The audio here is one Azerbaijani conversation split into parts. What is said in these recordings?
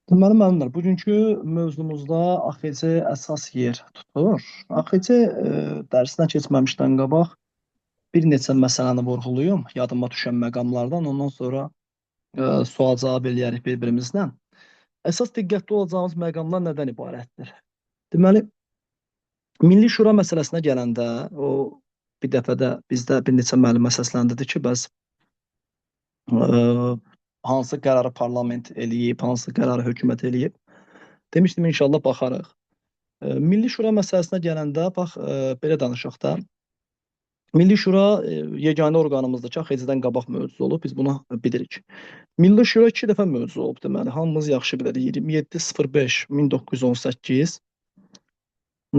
Deməli müəllimlər, bugünkü mövzumuzda AXC əsas yer tutur. AXC dərsinə keçməmişdən qabaq bir neçə məsələni vurğulayım yadıma düşən məqamlardan, ondan sonra sual-cavab eləyərik bir-birimizlə. Əsas diqqətli olacağımız məqamlar nədən ibarətdir? Deməli, Milli Şura məsələsinə gələndə o bir dəfə də bizdə bir neçə müəllimə səsləndirdi ki, bəs hansı qərarı parlament eləyib, hansı qərarı hökumət eləyib. Demişdim inşallah baxarıq. Milli Şura məsələsinə gələndə bax belə danışaq da. Milli Şura yeganə orqanımızdır ki, AXC-dən qabaq mövcud olub, biz bunu bilirik. Milli Şura iki dəfə mövcud olub deməli, hamımız yaxşı bilirik. 27.05.1918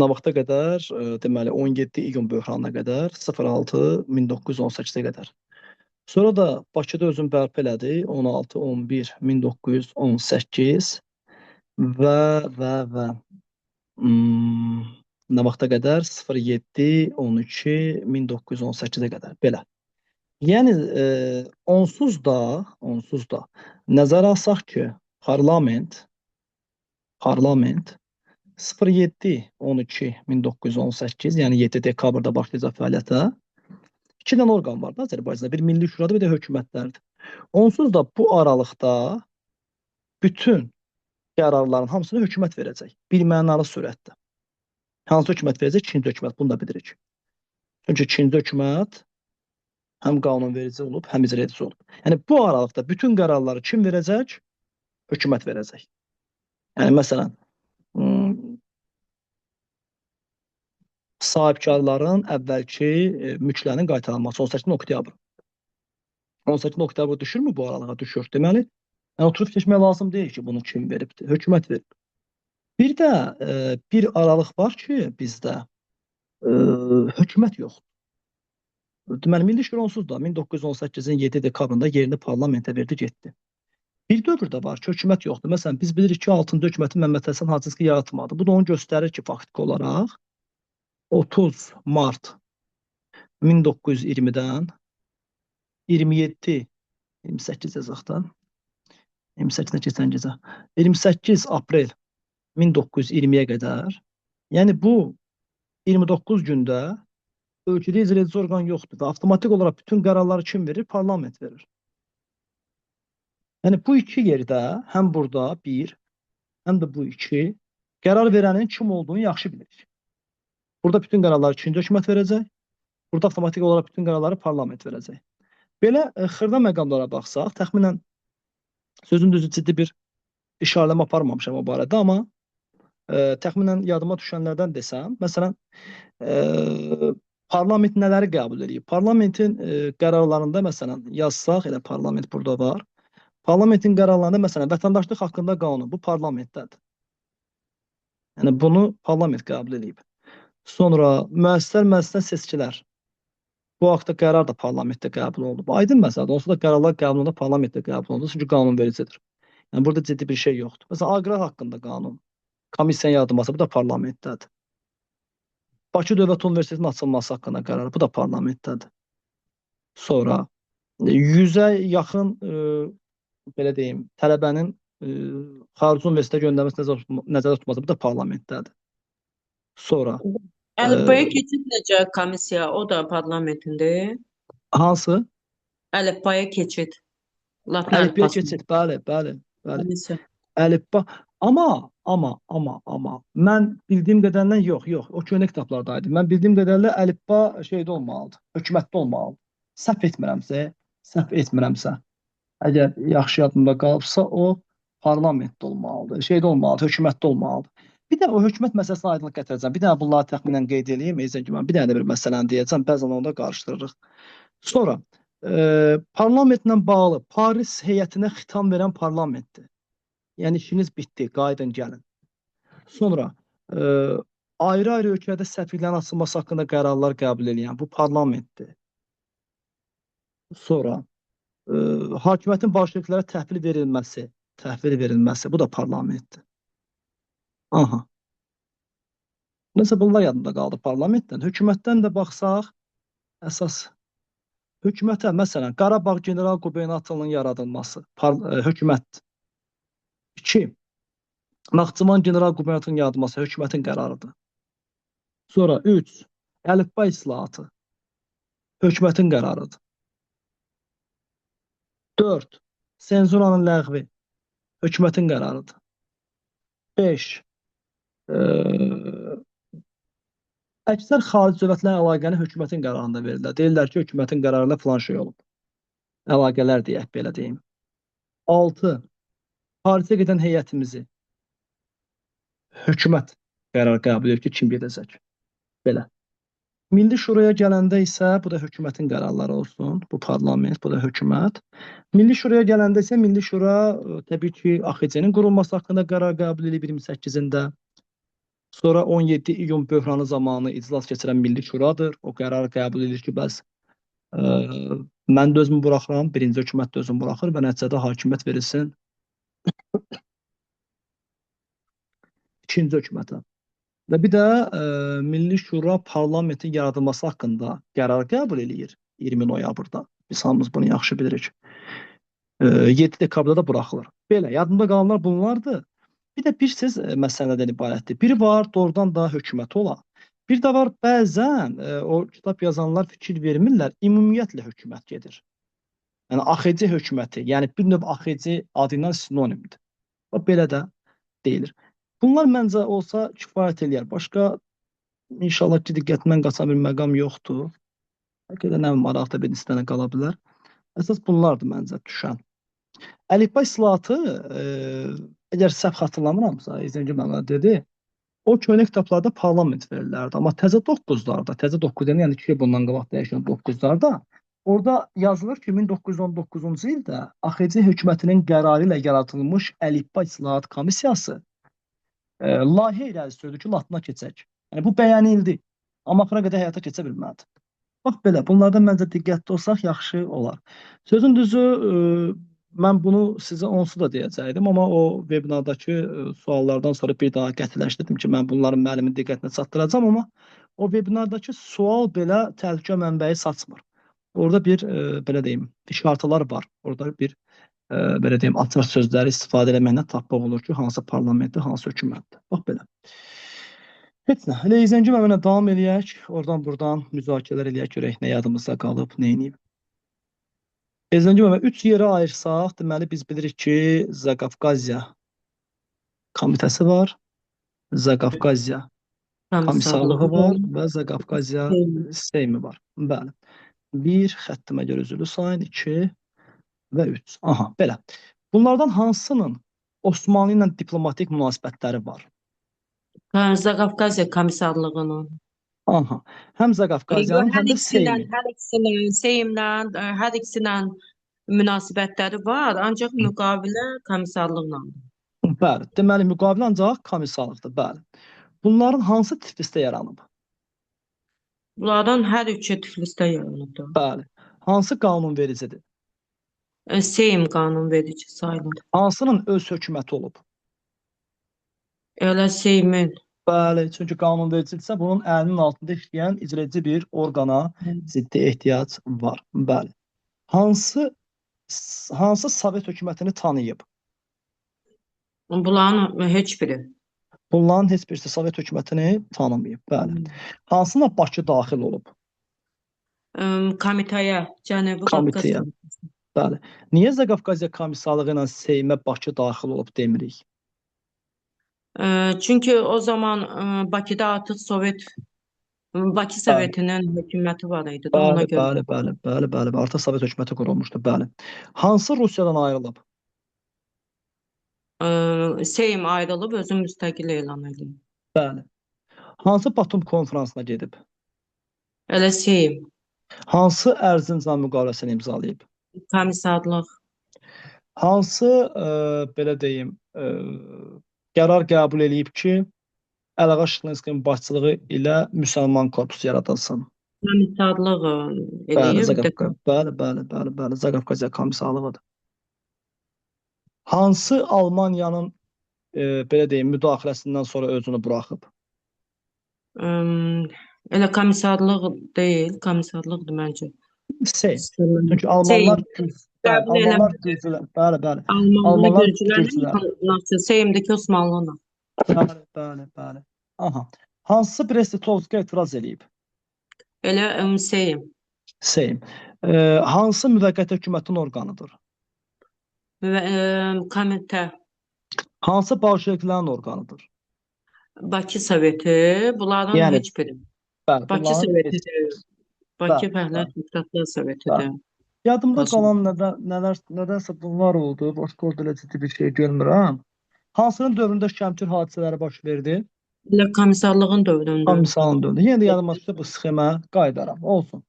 nə vaxta qədər, deməli 17 iyun böhranına qədər, 06.1918-ə qədər. Sonra da Bakıda özünü bərpa elədi 16-11-1918 və nə vaxta qədər 07-12-1918-ə qədər belə. Yəni onsuz da nəzərə alsaq ki, parlament 07-12-1918, yəni 7 dekabrda başlayacaq fəaliyyətə. İki dənə orqan var da Azərbaycanda. Bir Milli Şuradır, bir də hökumətlərdir. Onsuz da bu aralıqda bütün qərarların hamısını hökumət verəcək. Bir mənalı surətdə. Hansı hökumət verəcək? İkinci hökumət. Bunu da bilirik. Çünki ikinci hökumət həm qanunverici olub, həm icra edici olub. Yəni bu aralıqda bütün qərarları kim verəcək? Hökumət verəcək. Yəni məsələn, sahibkarların əvvəlki mülklərinin qaytarılması 18 oktyabr. 18 oktyabr düşürmü bu aralığa? Düşür. Deməli, yəni oturub keçmək lazım deyil ki, bunu kim veribdir? Hökumət verib. Bir də bir aralıq var ki, bizdə hökumət yoxdur. Deməli, Milli Şura onsuz da 1918-in 7 dekabrında yerini parlamentə verdi, getdi. Bir dövr də var ki, hökumət yoxdur. Məsələn, biz bilirik ki, 6-cı hökuməti Məmməd Həsən Hacınski yaratmadı. Bu da onu göstərir ki, faktiki olaraq 30 mart 1920-dən 27 28 yazaq da 28-nə keçən gecə 28 aprel 1920-yə qədər, yəni bu 29 gündə ölkədə icra edici orqan yoxdur və avtomatik olaraq bütün qərarları kim verir? Parlament verir. Yəni bu iki yerdə, həm burada bir, həm də bu iki qərar verənin kim olduğunu yaxşı bilirik. Burada bütün qərarları ikinci hökumət verəcək. Burada avtomatik olaraq bütün qərarları parlament verəcək. Belə xırda məqamlara baxsaq, təxminən sözün düzü ciddi bir işarələmə aparmamışam o barədə, amma təxminən yadıma düşənlərdən desəm, məsələn, parlament nələri qəbul eləyib? Parlamentin qərarlarında məsələn yazsaq, elə parlament burada var. Parlamentin qərarlarında məsələn vətəndaşlıq haqqında qanun, bu parlamentdədir. Yəni bunu parlament qəbul eləyib. Sonra müəssisələr məclisinə seçkilər. Bu haqda qərar da parlamentdə qəbul olunub. Aydın məsələdir. Onsuz da qərarlar qəbul olunanda parlamentdə qəbul olunur. Çünki qanunvericidir. Yəni burada ciddi bir şey yoxdur. Məsələn, aqrar haqqında qanun, komissiyanın yaradılması, bu da parlamentdədir. Bakı Dövlət Universitetinin açılması haqqında qərar, bu da parlamentdədir. Sonra 100-ə yaxın belə deyim, tələbənin xarici universitetə göndərilməsi nəzərdə tutulması, bu da parlamentdədir. Sonra Əlifbaya keçid necə komissiya? O da parlamentindir. Hansı? Əlifbaya keçid. Latın Əlifbaya əlifbasına. keçid, bəli, bəli, bəli. Komissiya. Əlifba amma mən bildiyim qədərindən yox, o köhnə kitablarda idi. Mən bildiyim qədərilə əlifba şeydə olmalıdır, hökumətdə olmalıdır. Səhv etmirəmsə, əgər yaxşı yadımda qalıbsa, o parlamentdə olmalıdır, şeydə olmalıdır, hökumətdə olmalıdır. Bir də o hökumət məsələsinə aydınlıq gətirəcəm. Bir dənə bunları təxminən qeyd eləyim, Eyzən ki, mən bir dənə də bir məsələni deyəcəm, bəzən onu da qarışdırırıq. Sonra parlamentlə bağlı Paris heyətinə xitam verən parlamentdir. Yəni işiniz bitdi, qayıdın gəlin. Sonra ayrı-ayrı ölkələrdə səfirlərin açılması haqqında qərarlar qəbul eləyən bu parlamentdir. Sonra hakimiyyətin bolşeviklərə təhvil verilməsi, bu da parlamentdir. Aha. Nəsə bunlar yadımda qaldı parlamentdən. Hökumətdən də baxsaq, əsas hökumətə məsələn Qarabağ general qubernatorluğunun yaradılması, hökumət. 2. Naxçıvan general qubernatorunun yaradılması hökumətin qərarıdır. Sonra 3. Əlifba islahatı hökumətin qərarıdır. 4. Senzuranın ləğvi hökumətin qərarıdır. 5. Əksər xarici dövlətlərlə əlaqəni hökumətin qərarında verirlər. Deyirlər ki, hökumətin qərarı ilə filan şey olub. Əlaqələr deyək, belə deyim. 6. Xaricə gedən heyətimizi hökumət qərar qəbul edir ki, kim gedəcək. Belə. Milli Şuraya gələndə isə bu da hökumətin qərarları olsun. Bu parlament, bu da hökumət. Milli Şuraya gələndə isə Milli Şura təbii ki, AXC-nin qurulması haqqında qərar qəbul edib 28-də. Sonra 17 iyun böhranı zamanı iclas keçirən Milli Şuradır. O qərar qəbul edir ki, bəs mən də özümü buraxıram, birinci hökumət də özünü buraxır və nəticədə hakimiyyət verilsin ikinci hökumətə. Və bir də Milli Şura parlamentin yaradılması haqqında qərar qəbul eləyir 20 noyabrda. Biz hamımız bunu yaxşı bilirik. 7 dekabrda da buraxılır. Belə, yadımda qalanlar bunlardır. Bir də bir söz məsələdən ibarətdir. Biri var, doğrudan da hökumət ola. Bir də var, bəzən o kitab yazanlar fikir vermirlər, ümumiyyətlə hökumət gedir. Yəni AXC hökuməti, yəni bir növ AXC adı ilə sinonimdir. Və belə də deyilir. Bunlar məncə olsa kifayət eləyər. Başqa inşallah ki, diqqətimdən qaçan bir məqam yoxdur. Bəlkə də nə maraqlı bir dənə qala bilər. Əsas bunlardır məncə düşən. Əlifba islahatı, əgər səhv xatırlamıramsa, İzəngi mənə dedi, o köhnə kitablarda parlament verilərdi. Amma təzə 9-larda, təzə 9 yəni 2 il bundan qabaq dəyişən 9-larda orada yazılır ki, 1919-cu ildə AXC hökumətinin qərarı ilə yaradılmış Əlifba İslahat Komissiyası layihə irəli sürdü ki, latına keçək. Yəni bu bəyənildi. Amma axıra qədər həyata keçə bilmədi. Bax belə, bunlardan məncə diqqətli olsaq yaxşı olar. Sözün düzü, mən bunu sizə onsuz da deyəcəkdim, amma o webinardakı suallardan sonra bir daha qətiləşdirdim ki, mən bunların müəllimin diqqətinə çatdıracağam, amma o webinardakı sual belə təhlükə mənbəyi saçmır. Orada bir belə deyim, işarələr var. Orada bir belə deyim, açar sözləri istifadə eləməklə tapmaq olur ki, hansı parlamentdir, hansı hökumətdir. Bax belə. Heç nə. Elə İzəngi müəllimlə davam eləyək. Oradan buradan müzakirələr eləyək, görək nə yadımızda qalıb, nə eləyib. İzəngi müəllimə 3 yerə ayırsaq, deməli biz bilirik ki, Zaqafqaziya komitəsi var, Zaqafqaziya komissarlığı var və Zaqafqaziya Seymi var. Bəli. 1, xəttimə görə üzürlü sayın, 2 və 3. Aha, belə. Bunlardan hansının Osmanlı ilə diplomatik münasibətləri var? Zaqafqaziya komissarlığının. Aha. Həm Zaqafqaziyanın, həm də Seymin. Hər ikisinin, Seymlə, hər ikisinin münasibətləri var, ancaq müqavilə komissarlıqla. Bəli. Deməli, müqavilə ancaq komissarlıqdır. Bəli. Bunların hansı Tiflisdə yaranıb? Bunlardan hər üçü Tiflisdə yaranıbdır. Bəli. Hansı qanunvericidir? Seym qanunverici sayılır. Hansının öz hökuməti olub? Elə Seymin. Bəli, çünki qanunvericidirsə bunun əlinin altında işləyən icraedici bir orqana ciddi ehtiyac var. Bəli. Hansı Sovet hökumətini tanıyıb? Bunların heç biri. Bunların heç birisi Sovet hökumətini tanımayıb. Bəli. Hansına Bakı daxil olub? Komitəyə, Cənubi Qafqaz Komitəyə. Bəli. Niyə Zaqafqaziya komissarlığı ilə Seymə Bakı daxil olub demirik? Çünki o zaman Bakıda artıq Bakı Sovetinin hökuməti var idi də, ona görə. Bəli, bəli, bəli, bəli, bəli. Artıq Sovet hökuməti qurulmuşdu, bəli. Hansı Rusiyadan ayrılıb? Seym ayrılıb, özünü müstəqil elan edib. Bəli. Hansı Batum konfransına gedib? Elə Seym. Hansı Ərzincan müqaviləsini imzalayıb? Komissarlıq. Hansı, belə deyim, qərar qəbul eləyib ki, Əliağa Şıxlinskinin başçılığı ilə müsəlman korpusu yaradılsın? Komissarlıq eləyib. Bəli, bəli, bəli, bəli, Zaqafqaziya komissarlığıdır. Hansı Almaniyanın belə deyim, müdaxiləsindən sonra özünü buraxıb? Elə komissarlıq deyil, komissarlıqdır məncə. Seym. Çünki Almanlar Bəli, Qəbul almanlar eləmədi. gürcülər. Bəli, bəli. Almanlar Almanlar Gürcülərlə gürcülər. yaxınlaşdı. Seymdəki Osmanlı'la. Bəli, bəli, bəli. Aha. Hansı Brest-Litovska etiraz eləyib? Elə Seym. Seym. Hansı müvəqqəti hökumətin orqanıdır? Və komitə. Hansı bolşeviklərin orqanıdır? Bakı Soveti. Bunların Yəni, heç biri. bəli, Bakı bunların heç Sovetidir. Bakı Bəli, Fəhlə bəli. Deputatlar Sovetidir. Yadımda Basın. qalan nədənsə bunlar oldu. Başqa orada elə ciddi bir şey görmürəm. Hansının dövründə Şəmkir hadisələri baş verdi? Elə komissarlığın dövründə. Komissarlığın dövründə. Yenə də yadıma düşsə bu sxemə qayıdaram. Olsun.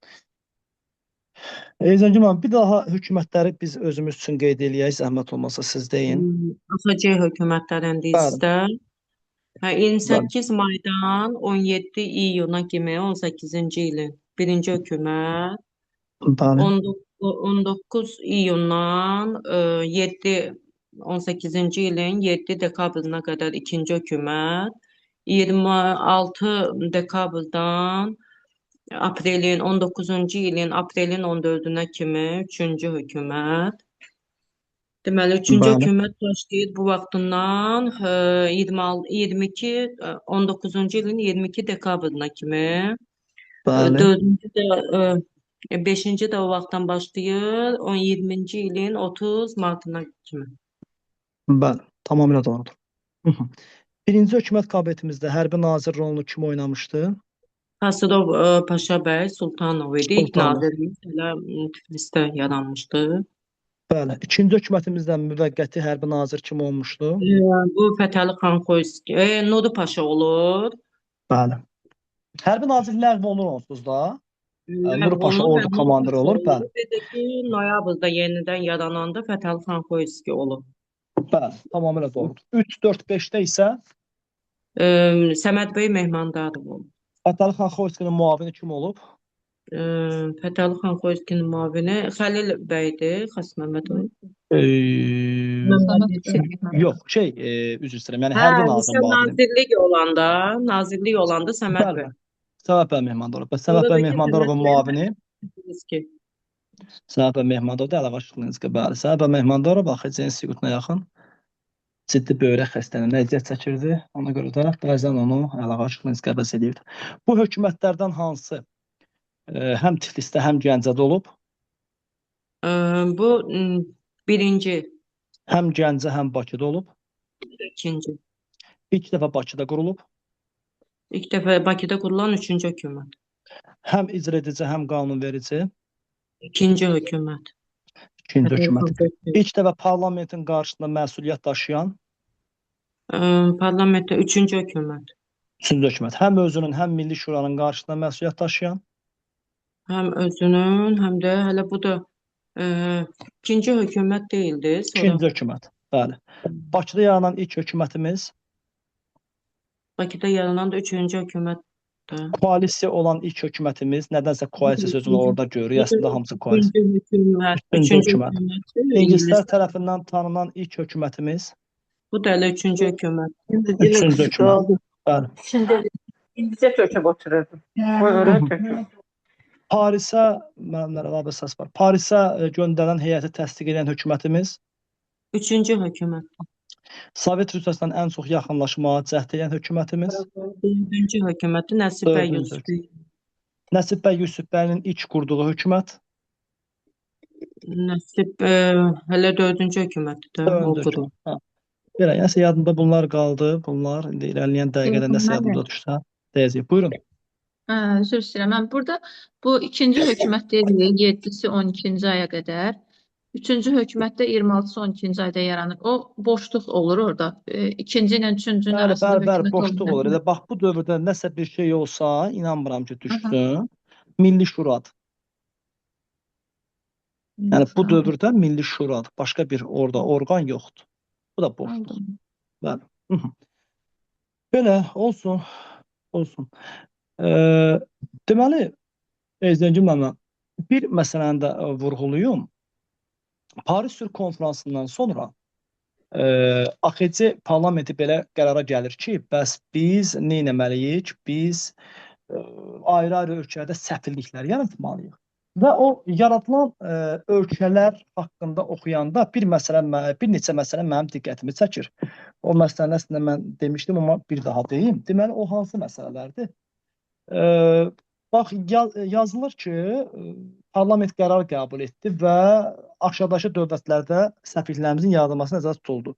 Zəngin müəllim, bir daha hökumətləri biz özümüz üçün qeyd eləyək, zəhmət olmasa siz deyin. AXC hökumətlərində isə hə, 28 maydan 17 iyuna kimi 18-ci ilin birinci hökumət, Bəli. 19 iyundan 7 18-ci ilin 7 dekabrına qədər ikinci hökumət, 26 dekabrdan aprelin 19-cu ilin aprelin 14-ünə kimi üçüncü hökumət. Deməli, üçüncü hökumət başlayır bu vaxtından 26, 22, 19-cu ilin 22 dekabrına kimi. Dördüncü də, beşinci də o vaxtdan başlayır, 20-ci ilin 30 martına kimi. Bəli, tamamilə doğrudur. Birinci hökumət kabinetimizdə hərbi nazir rolunu kim oynamışdı? Xasrov Paşa bəy Sultanov idi. İlk Sultanov. nazirimiz elə Tiflisdə yaranmışdı. Bəli. İkinci hökumətimizdə müvəqqəti hərbi nazir kim olmuşdu? Bu Fətəli xan Xoyski, Nuri Paşa olur. Bəli. Hərbi nazir ləğv olunur onsuz da. Nuri Paşa Olunur, ordu bəli, Nuri komandiri Paşa olur. olur. Bəli. Bir də ki, noyabrda yenidən yarananda Fətəli xan Xoyski olur. Bəli, tamamilə doğrudur. 3, 4, 5-də isə Səməd bəy Mehmandarov olur. Fətəli xan Xoyskinin müavini kim olub? Fətəli xan Xoyskinin müavini Xəlil bəydir, Xas Məmmədov. Yox, üzr istəyirəm. Yəni hərbi nazir müavini. Nazirlik olanda Səməd Bəli, bəy. Səməd bəy Mehmandarov. Bəs Səməd bəy Mehmandarovun müavini Səməd bəy Mehmandarov da əlavə açıqlayınız ki, bəli. Səməd bəy Mehmandarov AXC institutuna yaxın ciddi böyrək xəstəliyinə əziyyət çəkirdi. Ona görə də bəzən onu əlavə açıqlayınız qəbəz eləyirdi. Bu hökumətlərdən hansı həm Tiflisdə, həm Gəncədə olub? Bu birinci. Həm Gəncə, həm Bakıda olub. İkinci. İlk dəfə Bakıda qurulub. İlk dəfə Bakıda qurulan üçüncü hökumət. Həm icra edici, həm qanunverici. İkinci hökumət. İkinci hökumət. İlk dəfə parlamentin qarşısında məsuliyyət daşıyan? Parlamentdə üçüncü hökumət. Üçüncü hökumət. Həm özünün, həm Milli Şuranın qarşısında məsuliyyət daşıyan? Həm özünün, həm də hələ bu da ikinci hökumət deyildi. Sonra... İkinci hökumət, bəli. Bakıda yaranan ilk hökumətimiz? Bakıda yaranan da üçüncü hökumətdir. Koalisiya olan ilk hökumətimiz, nədənsə koalisiya sözünü orada görürük, əslində hamısı koalisiya. Üçüncü hökumət. Üçüncü hökumət. İngilislər tərəfindən tanınan ilk hökumətimiz? Bu da elə üçüncü hökumət. Üçüncü hökumət, bəli. Şimdi indicə töküb otururdum. Buyurun töküb. Parisə, mənimlə əlavə səs var. Parisə göndərilən heyəti təsdiq edən hökumətimiz? Üçüncü hökumət. Sovet Rusiyasından ən çox yaxınlaşmağa cəhd edən hökumətimiz? Dördüncü hökumətdir, Nəsib bəy Yusif. Nəsib bəy Yusifbəylinin ilk qurduğu hökumət? Nəsib, hələ dördüncü hökumətdir. Dördüncü hökumət. Belə, nəsə yadımda bunlar qaldı. Bunlar indi irəliləyən dəqiqədə nəsə yadımda düşsə deyəcək. Buyurun. Üzr istəyirəm. Mən burada bu ikinci hökumət deyilir, 7-si 12-ci aya qədər. Üçüncü hökumətdə 26-sı 12-ci ayda yaranır. O boşluq olur orada. İkinci ilə üçüncünün arasında bəli, bəli, hökumət boşluq olmur. olur. Elə bax bu dövrdə nəsə bir şey olsa, inanmıram ki, düşsün. Milli Şuradır. Yəni bu dövrdə Milli Şuradır. Başqa bir orada orqan yoxdur. Bu da boşluq. Bəli. Belə olsun. Olsun. Deməli, Zəngin müəllim, bir məsələni də vurğulayım. Paris Sülh Konfransından sonra AXC parlamenti belə qərara gəlir ki, bəs biz nə etməliyik? Biz ayrı-ayrı ölkələrdə səfirliklər yaratmalıyıq. Və o yaradılan ölkələr haqqında oxuyanda bir məsələ, bir neçə məsələ mənim diqqətimi çəkir. O məsələni əslində mən demişdim, amma bir daha deyim. Deməli, o hansı məsələlərdir? Bax, yazılır ki, parlament qərar qəbul etdi və aşağıdakı dövlətlərdə səfirliklərimizin yaradılması nəzərdə tutuldu.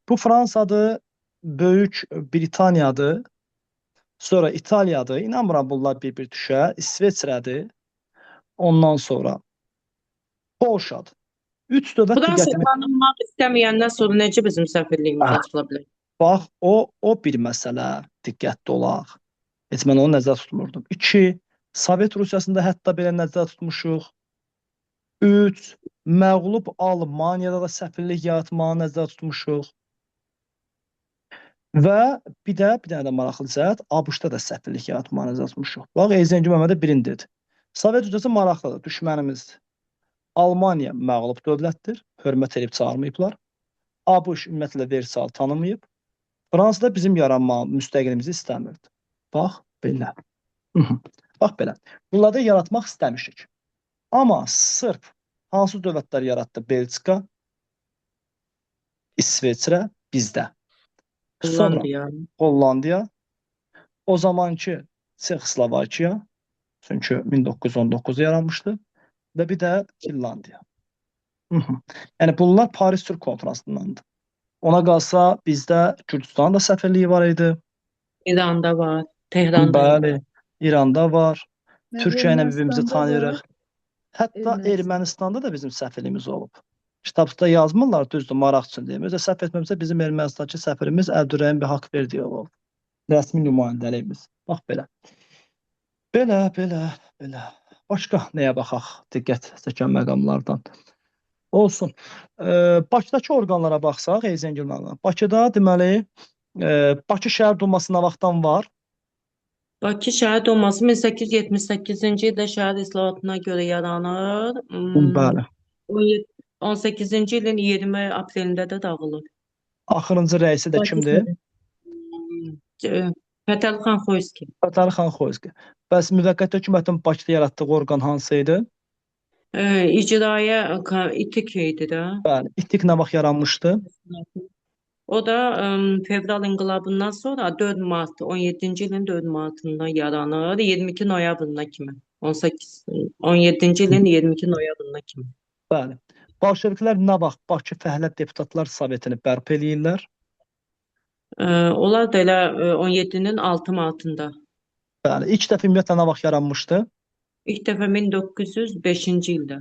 Bu Fransadır, Böyük Britaniyadır, sonra İtaliyadır. İnanmıram bunlar bir-bir düşə. İsveçrədir. Ondan sonra Polşadır. Üç dövlət Fransa diqqətimi tanınmaq istəməyəndən sonra necə bizim səfirliyimiz Ah. açıla bilər? Bax, o bir məsələ, diqqətli olaq. Heç mən onu nəzərdə tutmurdum. İki, Sovet Rusiyasında hətta belə nəzərdə tutmuşuq. Üç, məğlub Almaniyada da səfirlik yaratmağı nəzərdə tutmuşuq. Və bir də bir dənə də maraqlı cəhət, ABŞ-da da səfirlik yaratmağı nəzərdə tutmuşuq. Bax, Eyzengül Məmmədə birini dedi. Sovet Rusiyası maraqlıdır, düşmənimizdir. Almaniya məğlub dövlətdir, hörmət edib çağırmayıblar. ABŞ ümumiyyətlə Versal tanımayıb. Fransa da bizim yaranma müstəqilliyimizi istəmirdi. Bax belə. Bax belə. Bunları da yaratmaq istəmişik. Amma sırf hansı dövlətlər yaratdı? Belçika, İsveçrə, bizdə. Sonra Hollandiya. Hollandiya, o zamanki Çexoslovakiya, çünki 1919-da yaranmışdı və bir də Finlandiya. Yəni bunlar Paris Sülh Konfransındandır. Ona qalsa bizdə Gürcüstanın da səfirliyi var idi. İranda var, Tehranda var. Bəli, İranda var. Türkiyə ilə bir-birimizi Ermənistanda tanıyırıq. var. Hətta Ermənistan. Ermənistanda da bizim səfirliyimiz olub. Kitabda yazmırlar, düzdür, maraq üçün deyim. Özə səhv etmirəmsə bizim Ermənistandakı səfirimiz Əbdürrəhim bəy Haqverdiyev olub. Rəsmi nümayəndəliyimiz. Bax belə. Belə, belə, belə. Başqa nəyə baxaq? Diqqət çəkən məqamlardan. Olsun. Bakıdakı orqanlara baxsaq, Eyzəngil müəllim. Bakıda deməli, Bakı Şəhər Duması nə vaxtdan var? Bakı Şəhər Duması 1878-ci ildə şəhər islahatına görə yaranır. Bəli. 17 18-ci ilin 20 aprelində də dağılır. Axırıncı rəisi də Bakı kimdir? Şəhər. Fətəli xan Xoyski. Fətəli xan Xoyski. Bəs müvəqqəti hökumətin Bakıda yaratdığı orqan hansı idi? İcraiyyə İTİK idi də. Bəli, İTİK nə vaxt yaranmışdı? O da fevral inqilabından sonra 4 mart, 17-ci ilin 4 martında yaranır, 22 noyabrına kimi. 18 17-ci ilin 22 noyabrına kimi. Bəli. Bolşeviklər nə vaxt Bakı Fəhlə Deputatlar Sovetini bərpa eləyirlər? Onlar da elə 17-nin 6 martında. Bəli, ilk dəfə ümumiyyətlə nə vaxt yaranmışdı? İlk dəfə 1905-ci ildə.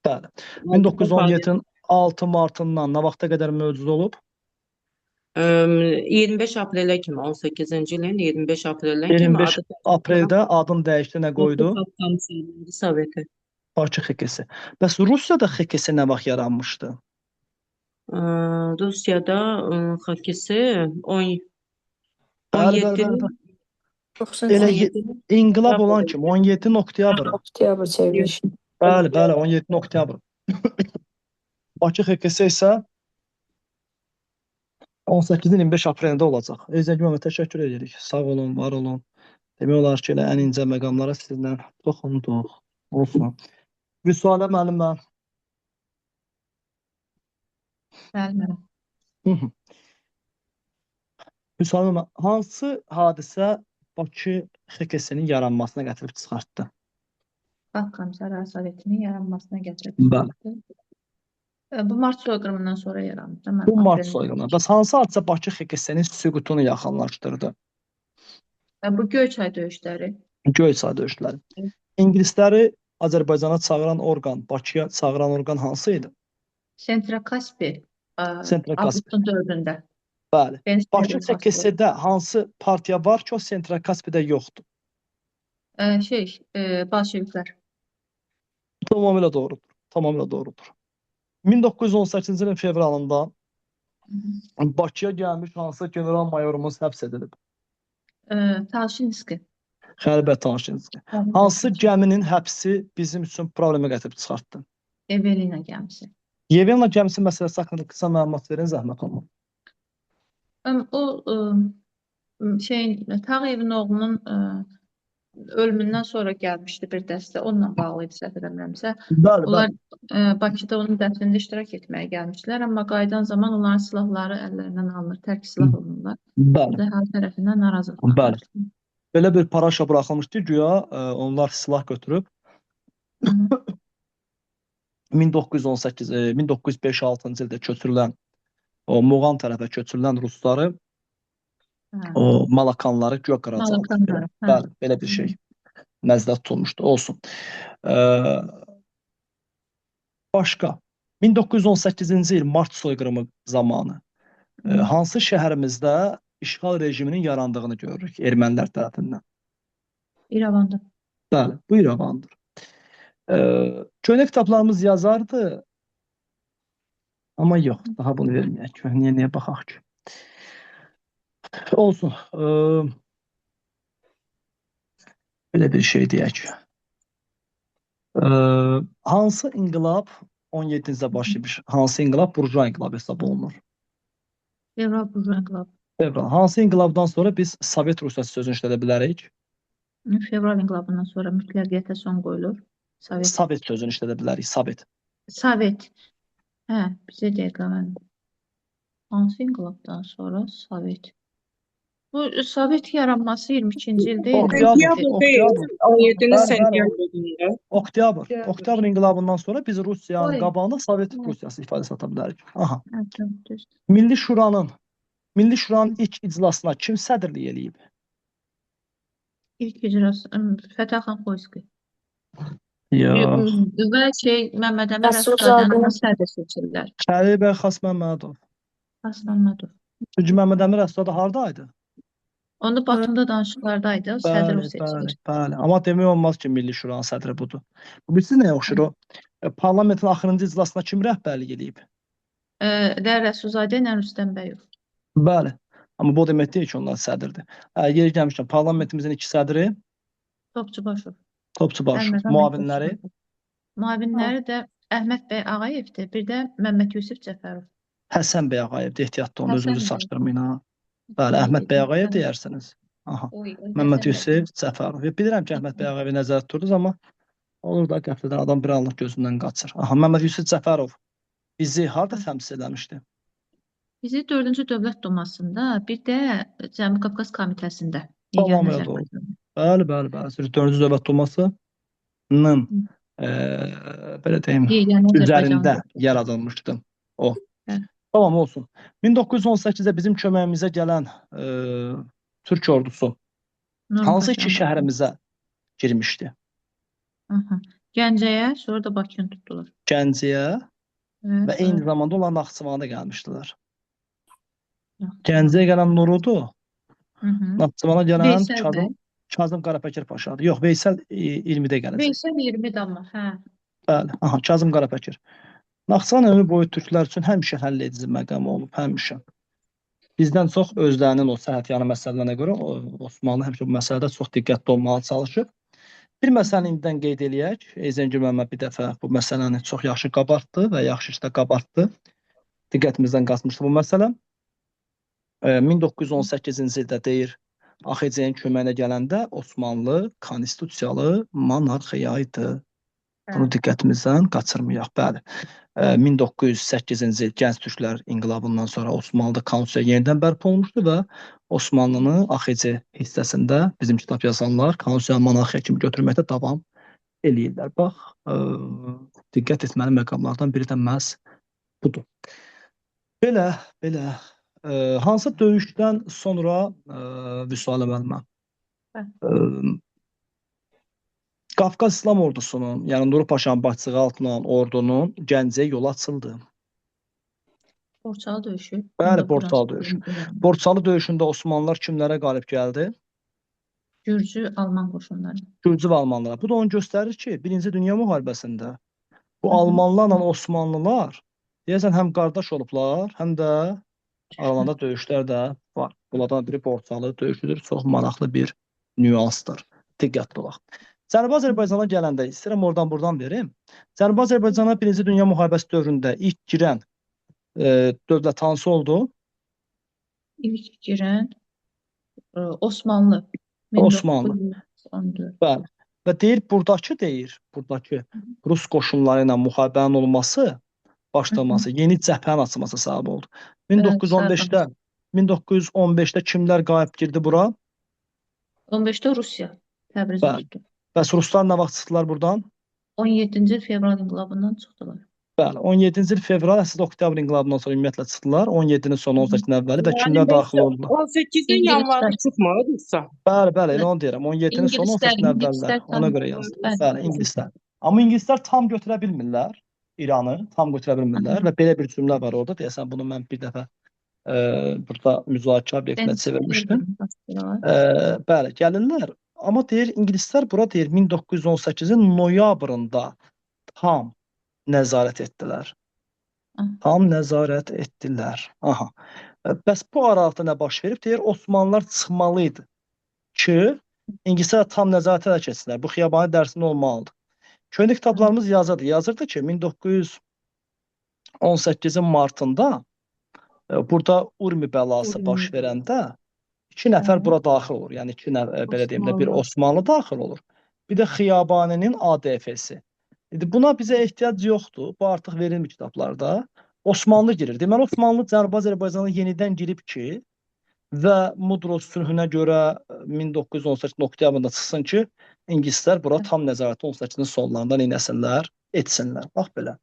Bəli. 1917-nin 6 martından nə vaxta qədər mövcud olub? 25 aprelə kimi, 18-ci ilin 25 aprelinə kimi 25 adı apreldə adını dəyişdi, nə qoydu? Bakı Xalq Komissarları Soveti. Bakı XKS. Bəs Rusiyada XKS nə vaxt yaranmışdı? Rusiyada XKS Bəli, bəli, bəli, 17-nin bəli. Elə 17-nin inqilab olan kimi 17 oktyabr. Oktyabr çevrilişi. Bəli, bəli, 17 oktyabr. Bakı XKS isə 18-in 25 aprelində olacaq. Eyzəngül müəllimə təşəkkür edirik. Sağ olun, var olun. Demək olar ki, elə ən incə məqamlara sizlə toxunduq. Olsun. Vüsalə müəllimə. Bəli, müəllim. Vüsalə müəllimə, hansı hadisə Bakı XKS-nin yaranmasına gətirib çıxartdı? Xalq Komissarları Sovetinin yaranmasına gətirib Bəli. çıxartdı. Bu mart soyqırımından sonra yarandı da, mən Bu mart aprelin soyqırımı. Bəs hansı hadisə Bakı XKS-nin süqutunu yaxınlaşdırdı? Bu Göyçay döyüşləri. Göyçay döyüşləri. İngilisləri Azərbaycana çağıran orqan, Bakıya çağıran orqan hansı idi? Sentrokaspi, Sentrokaspi. avqustun 4-ündə. Bəli. Bakı Benzer XKS-də hansı partiya var ki, o Sentrokaspidə yoxdur? Bolşeviklər. Tamamilə doğrudur. Tamamilə doğrudur. 1918-ci ilin fevralında Bakıya gəlmiş hansı general mayorumuz həbs edilib? Talşinski. Xəlibə Talşinski. Hansı gəminin həbsi bizim üçün problemə gətirib çıxartdı? Evelina gəmisi. Yevelina gəmisi məsələsi haqqında qısa məlumat verin, zəhmət olmasa. O şeyin Tağıyevin oğlunun ölümündən sonra gəlmişdi bir dəstə. Onunla bağlı idi, səhv eləmirəmsə. Bəli, Onlar bəli. Bakıda onun dəfnində iştirak etməyə gəlmişdilər, amma qayıdan zaman onların silahları əllərindən alınır, tərk silah olunurlar. Bəli. Bu da əhali tərəfindən narazılıq Bəli. başlayır. Belə bir paraşa buraxılmışdı, güya onlar silah götürüb Hı -hı. 1918 1905-6-cı ildə köçürülən o Muğan tərəfə köçürülən rusları, Hə. o Malakanları güya qıracaqlar. Malakanları, hə. Bəli, belə bir şey nəzərdə tutulmuşdu. Olsun. Başqa 1918-ci il mart soyqırımı zamanı hansı şəhərimizdə işğal rejiminin yarandığını görürük ermənilər tərəfindən? İrəvanda. Bəli, bu İrəvandır. Köhnə kitablarımız yazardı. Amma yox, daha bunu verməyək. Köhnəyə niyə baxaq ki? Olsun. Belə bir şey deyək. Hansı inqilab 17-ci başlayıb? Hansı inqilab burjua inqilabı hesab olunur? Fevral burjua inqilabı. Fevral. Hansı inqilabdan sonra biz Sovet Rusiyası sözünü işlədə bilərik? Fevral inqilabından sonra mütləqiyyətə son qoyulur. Sovet. Sovet sözünü işlədə bilərik. Sovet. Sovet. Hə, bizə dəqiqə mən. Hansı inqilabdan sonra Sovet? Bu Sovet yaranması 22-ci ildə idi. Oktyabr, Sentyabr deyil, oktyabr. 17-ci Bəli, bəli, sentyabrında. Oktyabr. Oktyabr inqilabından sonra biz Rusiyanın Oy. qabağında Sovet Hı. Rusiyası ifadəsi ata bilərik. Aha. Hə, tamam, düzdür. Milli Şuranın ilk iclasına kim sədrlik eləyib? İlk icras Fətəxan Xoyski. Yox. Və şey Məmməd Əmin Rəsulzadəni Rəsulzadəni sədr seçirlər. Xəlil bəy Xasməmmədov. Xas Məmmədov. Çünki Məmməd Əmin Rəsulzadə hardaydı? Onda Batumda danışıqlardaydı, sədr o Bəli, seçilir. bəli, bəli. Amma demək olmaz ki, Milli Şuranın sədri budur. Bu bilirsiniz nəyə oxşur o? Parlamentin axırıncı iclasına kim rəhbərlik eləyib? Nə Rəsulzadə, nə Rüstəm bəyov. Bəli. Amma bu o demək deyil ki, onlar sədrdir. Yeri gəlmişkən, parlamentimizin iki sədri Topçubaşov. Topçubaşov, Əlməqam bəy müavinləri Topçubaşov. Müavinləri də Əhməd bəy Ağayevdir, bir də Məmməd Yusif Cəfərov. Həsən bəy Ağayevdir. Ehtiyatlı olun, Həsən özünüzü bəy. saçdırmayın ha. Bəli, Əhməd bəy Ağayev deyərsiniz. Aha. Oy, oy, Məmməd Həsən bəy. Yusif Cəfərov. Bilirəm ki, Əhməd bəy Ağayevi nəzərdə tuturdunuz, amma olur da qəflətən adam bir anlıq gözündən qaçır. Aha, Məmməd Yusif Cəfərov bizi harda təmsil eləmişdi? Bizi 4-cü Dövlət Dumasında, bir də Cənubi Qafqaz Komitəsində, Yeganə Tamamilə doğru. Azərbaycan. Bəli, bəli, bəli. 4-cü Dövlət Dumasının belə deyim, Yeganə Azərbaycan üzərində dövləti. yaradılmışdı o. Bəli. Tamam olsun. 1918-də bizim köməyimizə gələn Türk ordusu Nurmi hansı iki Paşanın. şəhərimizə girmişdi? Aha. Gəncəyə, sonra da Bakını tutdular. Gəncəyə Evet, və eyni sonra zamanda onlar Naxçıvana da gəlmişdilər. Naxçıvan. Gəncəyə gələn Nurudur. Hı -hı. Naxçıvana gələn Veysel Kazım, bəy. Kazım Qarapəkir Paşadır. Yox, Veysel 20-də gələcək. Veysel 20-dir amma, hə. Bəli, aha, Kazım Qarapəkir. Naxçıvan ömür boyu türklər üçün həmişə həll edici məqam olub, həmişə. Bizdən çox özlərinin o sərhədyanı məsələlərinə görə Osmanlı həmişə bu məsələdə çox diqqətli olmağa çalışıb. Bir məsələni indidən qeyd eləyək. Eyzəngül müəllimə bir dəfə bu məsələni çox yaxşı qabartdı və yaxşı işdə qabartdı. Diqqətimizdən qaçmışdı bu məsələ. 1918-ci ildə deyir, AXC-nin köməyinə gələndə Osmanlı konstitusiyalı monarxiya idi. Bunu diqqətimizdən qaçırmayaq. Bəli. 1908-ci il Gənc Türklər inqilabından sonra Osmanlıda konstitusiya yenidən bərpa olunmuşdu və Osmanlını AXC hissəsində bizim kitab yazanlar konstitusiya monarxiya kimi götürməkdə davam eləyirlər. Bax, diqqət etməli məqamlardan biri də məhz budur. Belə, belə. Hansı döyüşdən sonra Vüsalə müəllimə? Qafqaz İslam ordusunun, yəni Nuri Paşanın başçılığı altına olan ordunun Gəncəyə yolu açıldı. Borçalı döyüşü. Bəli, Borçalı döyüşü. Borçalı döyüşündə Osmanlılar kimlərə qalib gəldi? Gürcü, Alman qoşunları. Gürcü və Almanlara. Bu da onu göstərir ki, Birinci Dünya müharibəsində bu Almanlarla Osmanlılar deyəsən həm qardaş olublar, həm də aralarında döyüşlər də var. Bunlardan biri Borçalı döyüşüdür. Çox maraqlı bir nüansdır. Diqqətli olaq. Cənubi Azərbaycana gələndə istəyirəm oradan buradan verim. Cənubi Azərbaycana Birinci Dünya müharibəsi dövründə ilk girən dövlət hansı oldu? İlk girən Osmanlı. Osmanlı. 14. Bəli. Və deyir, buradakı deyir, buradakı Rus qoşunları ilə müharibənin olması, başlaması, yeni cəbhənin açılması səbəb oldu. 1915-də 1915-də kimlər qayıb girdi bura? 15-də Rusiya Təbrizi tutdu. Bəs ruslar nə vaxt çıxdılar buradan? 17-ci fevral inqilabından çıxdılar. Bəli, 17-ci il fevral, əslində oktyabr inqilabından sonra ümumiyyətlə çıxdılar. 17-nin sonu, 18-nin əvvəli və kimlər daxil oldular? 18-in yanvarı çıxmadı Rusiya. Bəli, bəli, elə onu deyirəm. 17-nin sonu, 18-in əvvəllər. Ona görə yazdım. Bəli, ingilislər. Amma ingilislər tam götürə bilmirlər İranı, tam götürə bilmirlər və belə bir cümlə var orada. Deyəsən bunu mən bir dəfə burada müzakirə obyektinə çevirmişdim. Bəli, gəlirlər. Amma deyir, ingilislər bura deyir 1918-in noyabrında tam nəzarət etdilər. Tam nəzarət etdilər. Aha. Bəs bu aralıqda nə baş verib? Deyir, Osmanlılar çıxmalı idi ki, ingilislər tam nəzarətə də keçsinlər. Bu Xiyabani dərsində olmalıdır. Köhnə kitablarımız yazırdı. Yazırdı ki, 1918-in martında burada Urmi bəlası baş verəndə iki nəfər bura daxil olur. Yəni iki nəfər, belə deyim də, bir Osmanlı daxil olur. Bir də Xiyabaninin ADF-si. İndi buna bizə ehtiyac yoxdur. Bu artıq verilmir kitablarda. Osmanlı girir. Deməli, Osmanlı Cənubi Azərbaycana yenidən girib ki, və Mudros sülhünə görə 1918 oktyabrında çıxsın ki, ingilislər bura tam nəzarəti 18-in sonlarında neynəsinlər, etsinlər. Bax belə.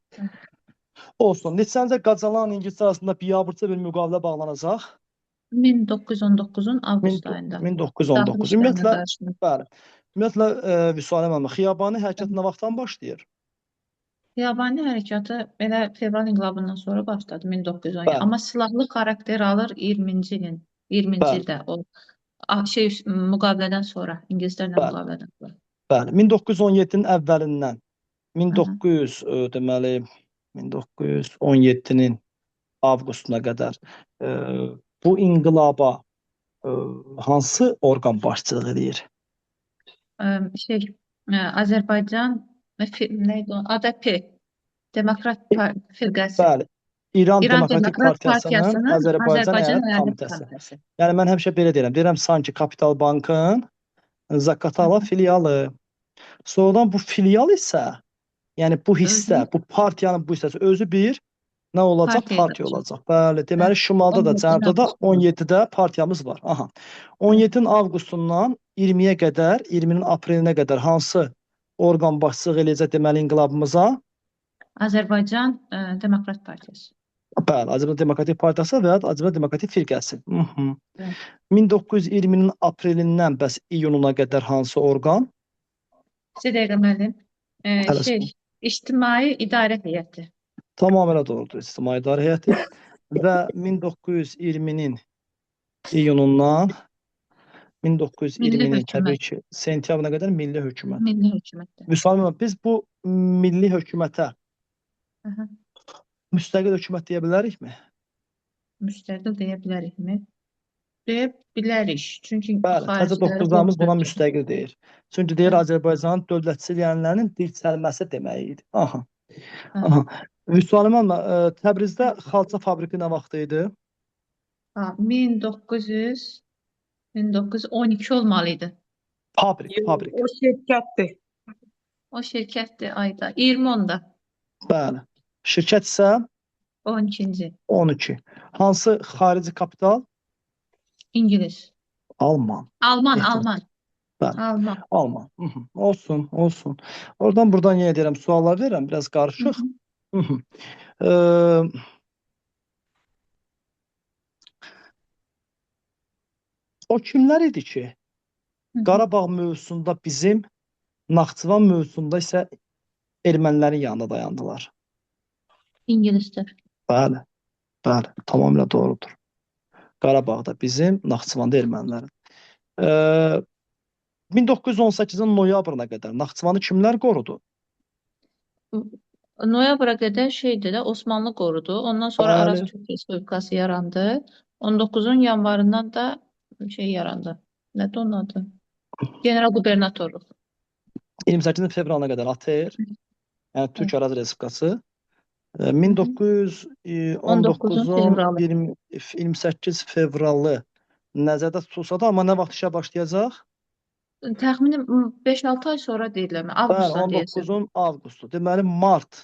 Olsun. Neçəncə Qacalan ingilislər arasında biabırçı bir müqavilə bağlanacaq? 1919-un avqust ayında. 1919. Ümumiyyətlə, bəli. Ümumiyyətlə, Vüsalə müəllim, Xiyabani hərəkatı nə vaxtdan başlayır? Xiyabani hərəkatı elə fevral inqilabından sonra başladı 1917. Amma silahlı xarakter alır 20-ci ilin, 20-ci ildə o şey müqavilədən sonra, ingilislərlə müqavilədən sonra. Bəli, 1917-nin əvvəlindən 1900 deməli 1917-nin avqustuna qədər bu inqilaba hansı orqan başçılıq edir? Azərbaycan nə idi o? ADP, Demokrat Firqəsi. Bəli. İran Demokratik Partiyasının Azərbaycan Əyalət Komitəsi. Yəni mən həmişə belə deyirəm. Deyirəm sanki Kapital Bankın Zaqatala filialı. Sonradan bu filial isə, yəni bu hissə, bu partiyanın bu hissəsi özü bir nə olacaq? Partiya olacaq. Bəli, deməli şimalda da, cənubda da 17-də partiyamız var. Aha. 17-nin avqustundan 20-yə qədər, 20-nin aprelinə qədər hansı orqan başçılıq eləyəcək deməli inqilabımıza? Azərbaycan Demokrat Partiyası. Bəli, Azərbaycan Demokratik Partiyası və ya Azərbaycan Demokratik Firqəsi. 1920-nin aprelindən bəs iyununa qədər hansı orqan? Bir dəqiqə müəllim. İctimai İdarə Heyəti. Tamamilə doğrudur, İctimai İdarə Heyəti. Və 1920-nin iyunundan 1920-nin təbii ki, sentyabrına qədər Milli Hökumət. Milli Hökumətdə. Vüsal müəllim, biz bu Milli Hökumətə müstəqil hökumət deyə bilərikmi? Müstəqil deyə bilərikmi? Deyə bilərik. Çünki bəli, təzə doqquzlarımız buna müstəqil deyir. Çünki deyir Azərbaycanın dövlətçilik ənənələrinin dirçəlməsi demək idi. Aha. Aha. Vüsal müəllim, Təbrizdə xalça fabriki nə vaxt idi? 1912 olmalı idi. Fabrik, fabrik. O şirkətdir. O şirkətdir ayda. 20-10-da. Bəli. Şirkət isə 12-ci. 12. Hansı xarici kapital? İngilis. Alman. Alman, Alman. Bəli. Alman. Alman. Olsun, olsun. Oradan buradan yenə deyirəm, suallar verirəm, biraz qarışıq. O kimlər idi ki, Qarabağ mövzusunda bizim, Naxçıvan mövzusunda isə ermənilərin yanında dayandılar? İngilislər. Bəli, bəli, tamamilə doğrudur. Qarabağda bizim, Naxçıvanda ermənilərin. 1918-in noyabrına qədər Naxçıvanı kimlər qorudu? Noyabra qədər şeydi də, Osmanlı qorudu. Ondan sonra Bəli. Araz Türk Respublikası yarandı. 19-un yanvarından da şey yarandı. Nədir onun adı? General qubernatorluq. 28 fevralına qədər ATR, yəni Türk Araz Respublikası. 1919-un 28 fevralı nəzərdə tutulsa da, amma nə vaxt işə başlayacaq? Təxminən 5-6 ay sonra deyirlər. Bəli, Avqustda deyəsən. 19-un avqustu. Deməli, mart,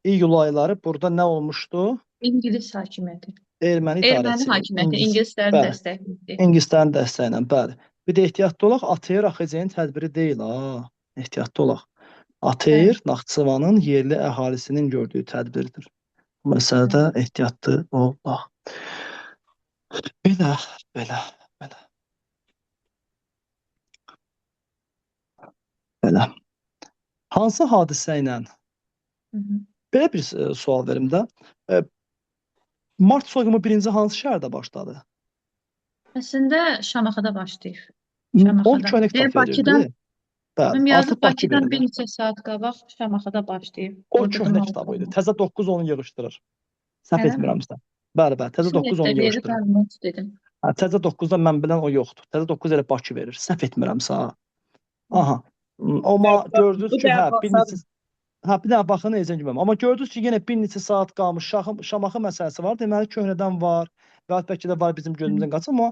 iyul ayları burada nə olmuşdu? İngilis hakimiyyəti. Erməni Erməni idarəçiliyi. hakimiyyəti, İngilis, ingilislərin bəli. dəstəyi. İngilislərin dəstəyi ilə, bəli. Bir də ehtiyatlı olaq, ATR AXC-nin tədbiri deyil, ha. Ehtiyatlı olaq. ATR Naxçıvanın yerli əhalisinin gördüyü tədbirdir. Bu məsələdə ehtiyatlı olaq. Belə, belə, belə. Belə. Hansı hadisə ilə? Hı -hı. Belə bir sual verim də. Mart soyqırımı birinci hansı şəhərdə başladı? Əslində Şamaxıda başlayır. O Şamaxıda. köhnə kitab Bakıdan verirdi. Bəli, Mənim yazıb artıq Bakı Bakıdan bir verirlər. neçə saat qabaq Şamaxıda başlayıb. O Orada da köhnə mağlup kitabı idi. olmuş. Təzə 9 onu yığışdırır. Səhv Eləmi? etmirəmsə. Bəli, bəli, təzə 9 Sovetdə onu verir, yığışdırır. mən not dedim. Hə, təzə 9-da mən bilən o yoxdur. Təzə 9 elə Bakı verir. Səhv etmirəmsə. Aha. Amma gördünüz Bu ki, hə, dəfə bir neçə hə, bir dənə baxın necə bilmirəm. Amma gördünüz ki, yenə bir neçə saat qalmış Şamaxı məsələsi var. Deməli köhnədən var. Və bəlkə də var bizim gözümüzdən qaçır, amma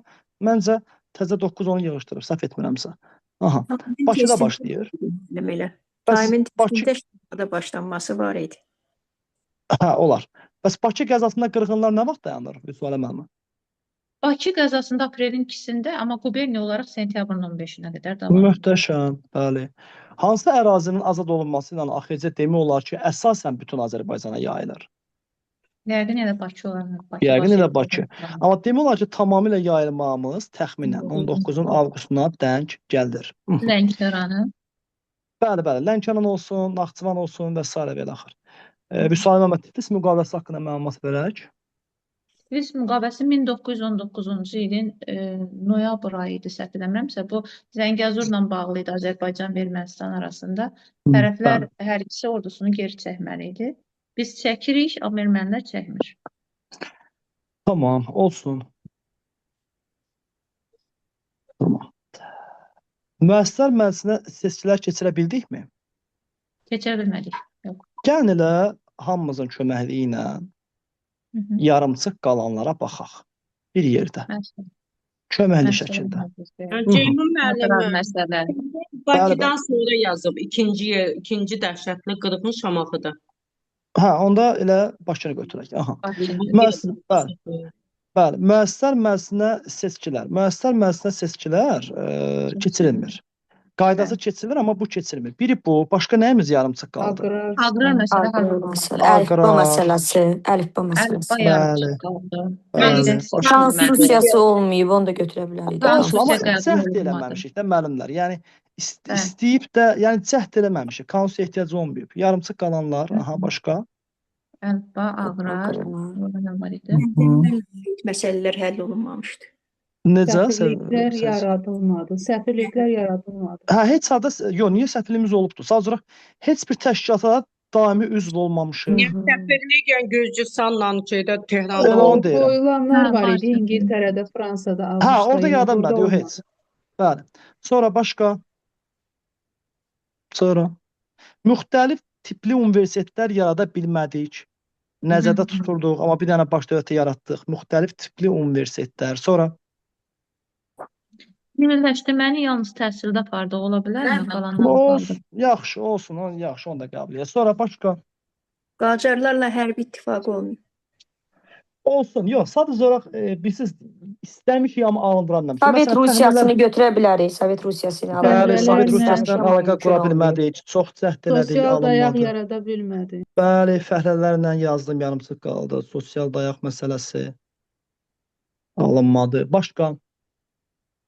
məncə təzə 9 onu yığışdırıb, səhv etmirəmsə. Aha. Taimin Bakıda testində başlayır. Elə. Bəs Taimin Bakı testində Şamaxıda başlanması var idi. hə, olar. Bəs Bakı qəzasında qırğınlar nə vaxt dayanır? Vüsalə müəllim. Bakı qəzasında aprelin 2-sində, amma quberniya olaraq sentyabrın 15-nə qədər davam edir. Möhtəşəm, bəli. Hansı ərazinin azad olunması ilə AXC demək olar ki, əsasən bütün Azərbaycana yayılır? Yəqin elə Bakı olar. Bakı Yəqin elə baş Bakı. Amma demək olar ki, tamamilə yayılmamız təxminən 19-un avqustuna dəng gəlir. Lənkəranı. Bəli, bəli. Lənkəran olsun, Naxçıvan olsun və sairə və ilaxır. Vüsalə Məmməd, Tiflis müqaviləsi haqqında məlumat verək. Tiflis müqaviləsi 1919-cu ilin noyabr ayı idi, səhv eləmirəmsə, bu Zəngəzurla bağlı idi Azərbaycan və Ermənistan arasında. Tərəflər hər ikisi ordusunu geri çəkməli idi. Biz çəkirik, amma ermənilər çəkmir. Tamam, olsun. Tamam. Müəssisələr məclisinə seçkilər keçirə bildikmi? Keçirə bilmədik. Yox. Gəlin elə hamımızın köməkliyi ilə yarımçıq qalanlara baxaq. Bir yerdə. Köməkli şəkildə. Ceyhun müəllim, Məsələ. Bakıdan sonra yazıb ikinci dəhşətli qırğın Şamaxıda. Hə, onda elə Bakını götürək. Aha. Bəli. Bəli, müəssisələr məclisinə seçkilər. Müəssisələr məclisinə seçkilər keçirilmir. Qaydası keçirilir, amma bu keçirilmir. Biri bu, başqa nəyimiz yarımçıq qaldı? Aqrar məsələ həll olunmadı. Əlifba məsələsi, əlifba məsələsi. Əlifba yarımçıq qaldı. Bəli. Konstitusiyası olmayıb, onu da götürə bilərik. Olsun, amma cəhd eləməmişik də müəllimlər. Yəni istəyib də, yəni cəhd eləməmişik. Konstitusiya ehtiyacı olmayıb. Yarımçıq qalanlar, aha, başqa. Əlifba, aqrar, nə var idi? Məsələlər həll olunmamışdı. Necə? Səfirliklər yaradılmadı. Səfirliklər yaradılmadı. Hə, heç halda, yox, niyə səfirliyimiz olubdur? Sadəcə olaraq heç bir təşkilata daimi üzv olmamışıq. Niyə səfirlik, yəni Gürcüstanla şeydə Tehranda Elə onu deyirəm. Qoyulanlar var idi İngiltərədə, Fransada, Avropada. Hə, orada yaradılmadı, yox heç. Bəli. Sonra başqa. Sonra müxtəlif tipli universitetlər yarada bilmədik. Nəzərdə tuturduq, amma bir dənə baş dövlətə yaratdıq. Müxtəlif tipli universitetlər. Sonra Milliləşdirməni yalnız təhsildə apardıq, ola bilərmi? Qalanları olsun, yaxşı, olsun, onu, yaxşı, onu da qəbul edək. Sonra başqa. Qacarlarla hərbi ittifaq olmuyor. Olsun, yox, sadəcə olaraq bilirsiniz, istəmişik, amma alındıra bilməmişik. Sovet Rusiyasını götürə bilərik, Sovet Rusiyası ilə əlaqə. Bəli, Sovet Rusiyası ilə əlaqə qura bilmədik, çox cəhd elədik, Sosial alınmadı. dayaq yarada bilmədi. Bəli, fəhlələrlə yazdım, yarımçıq qaldı. Sosial dayaq məsələsi alınmadı. Başqa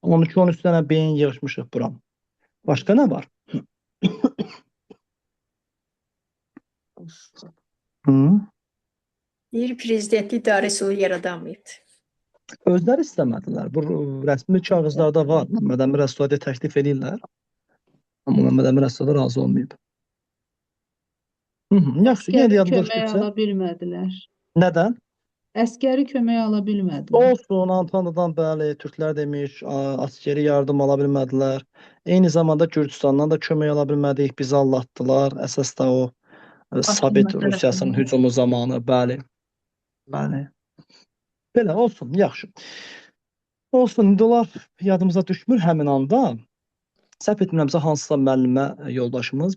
12-13 dənə beyin yığışmışıq bura. Başqa nə var? Deyir, prezidentlik idarə üsulu yaradanmayıbdır. Özləri istəmədilər. Bu rəsmi kağızlarda var. Məmməd Əmin Rəsulzadə təklif eləyirlər. Amma Məmməd Əmin Rəsulzadə razı olmayıb. Yaxşı, yenə də Əskəri yadımda kömək düşdükcə. ala bilmədilər. Nədən? Əskəri kömək ala bilmədilər. Olsun, Antandadan bəli, türklər demiş, askeri yardım ala bilmədilər. Eyni zamanda Gürcüstandan da kömək ala bilmədik, bizi aldatdılar. Əsas da o Sovet Rusiyasının hücumu zamanı, bəli. Bəli. Belə olsun, yaxşı. Olsun, indi onlar yadımıza düşmür həmin anda. Səhv etmirəmsə hansısa müəllimə yoldaşımız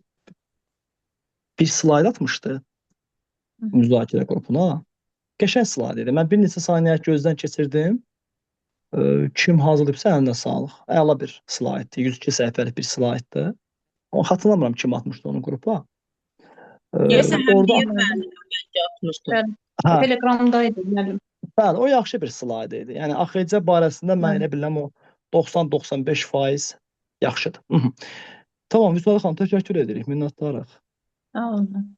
bir slayd atmışdı müzakirə qrupuna. Qəşəng slayd idi. Mən bir neçə saniyə gözdən keçirdim. Kim hazırlayıbsa əlinə sağlıq. Əla bir slayddır. 102 səhifəlik bir slayddır. O xatırlamıram kim atmışdı onu qrupa. Deyəsən Orada Həmdiyə müəllimə məncə atmışdı. Bəli. hə, Telegramdaydı müəllim. bəli, o yaxşı bir slayd idi. Yəni AXC barəsində mən elə bilirəm o 90-95% yaxşıdır. Tamam, Vüsalə xanım, təşəkkür edirik, minnətdarıq. Sağ olun.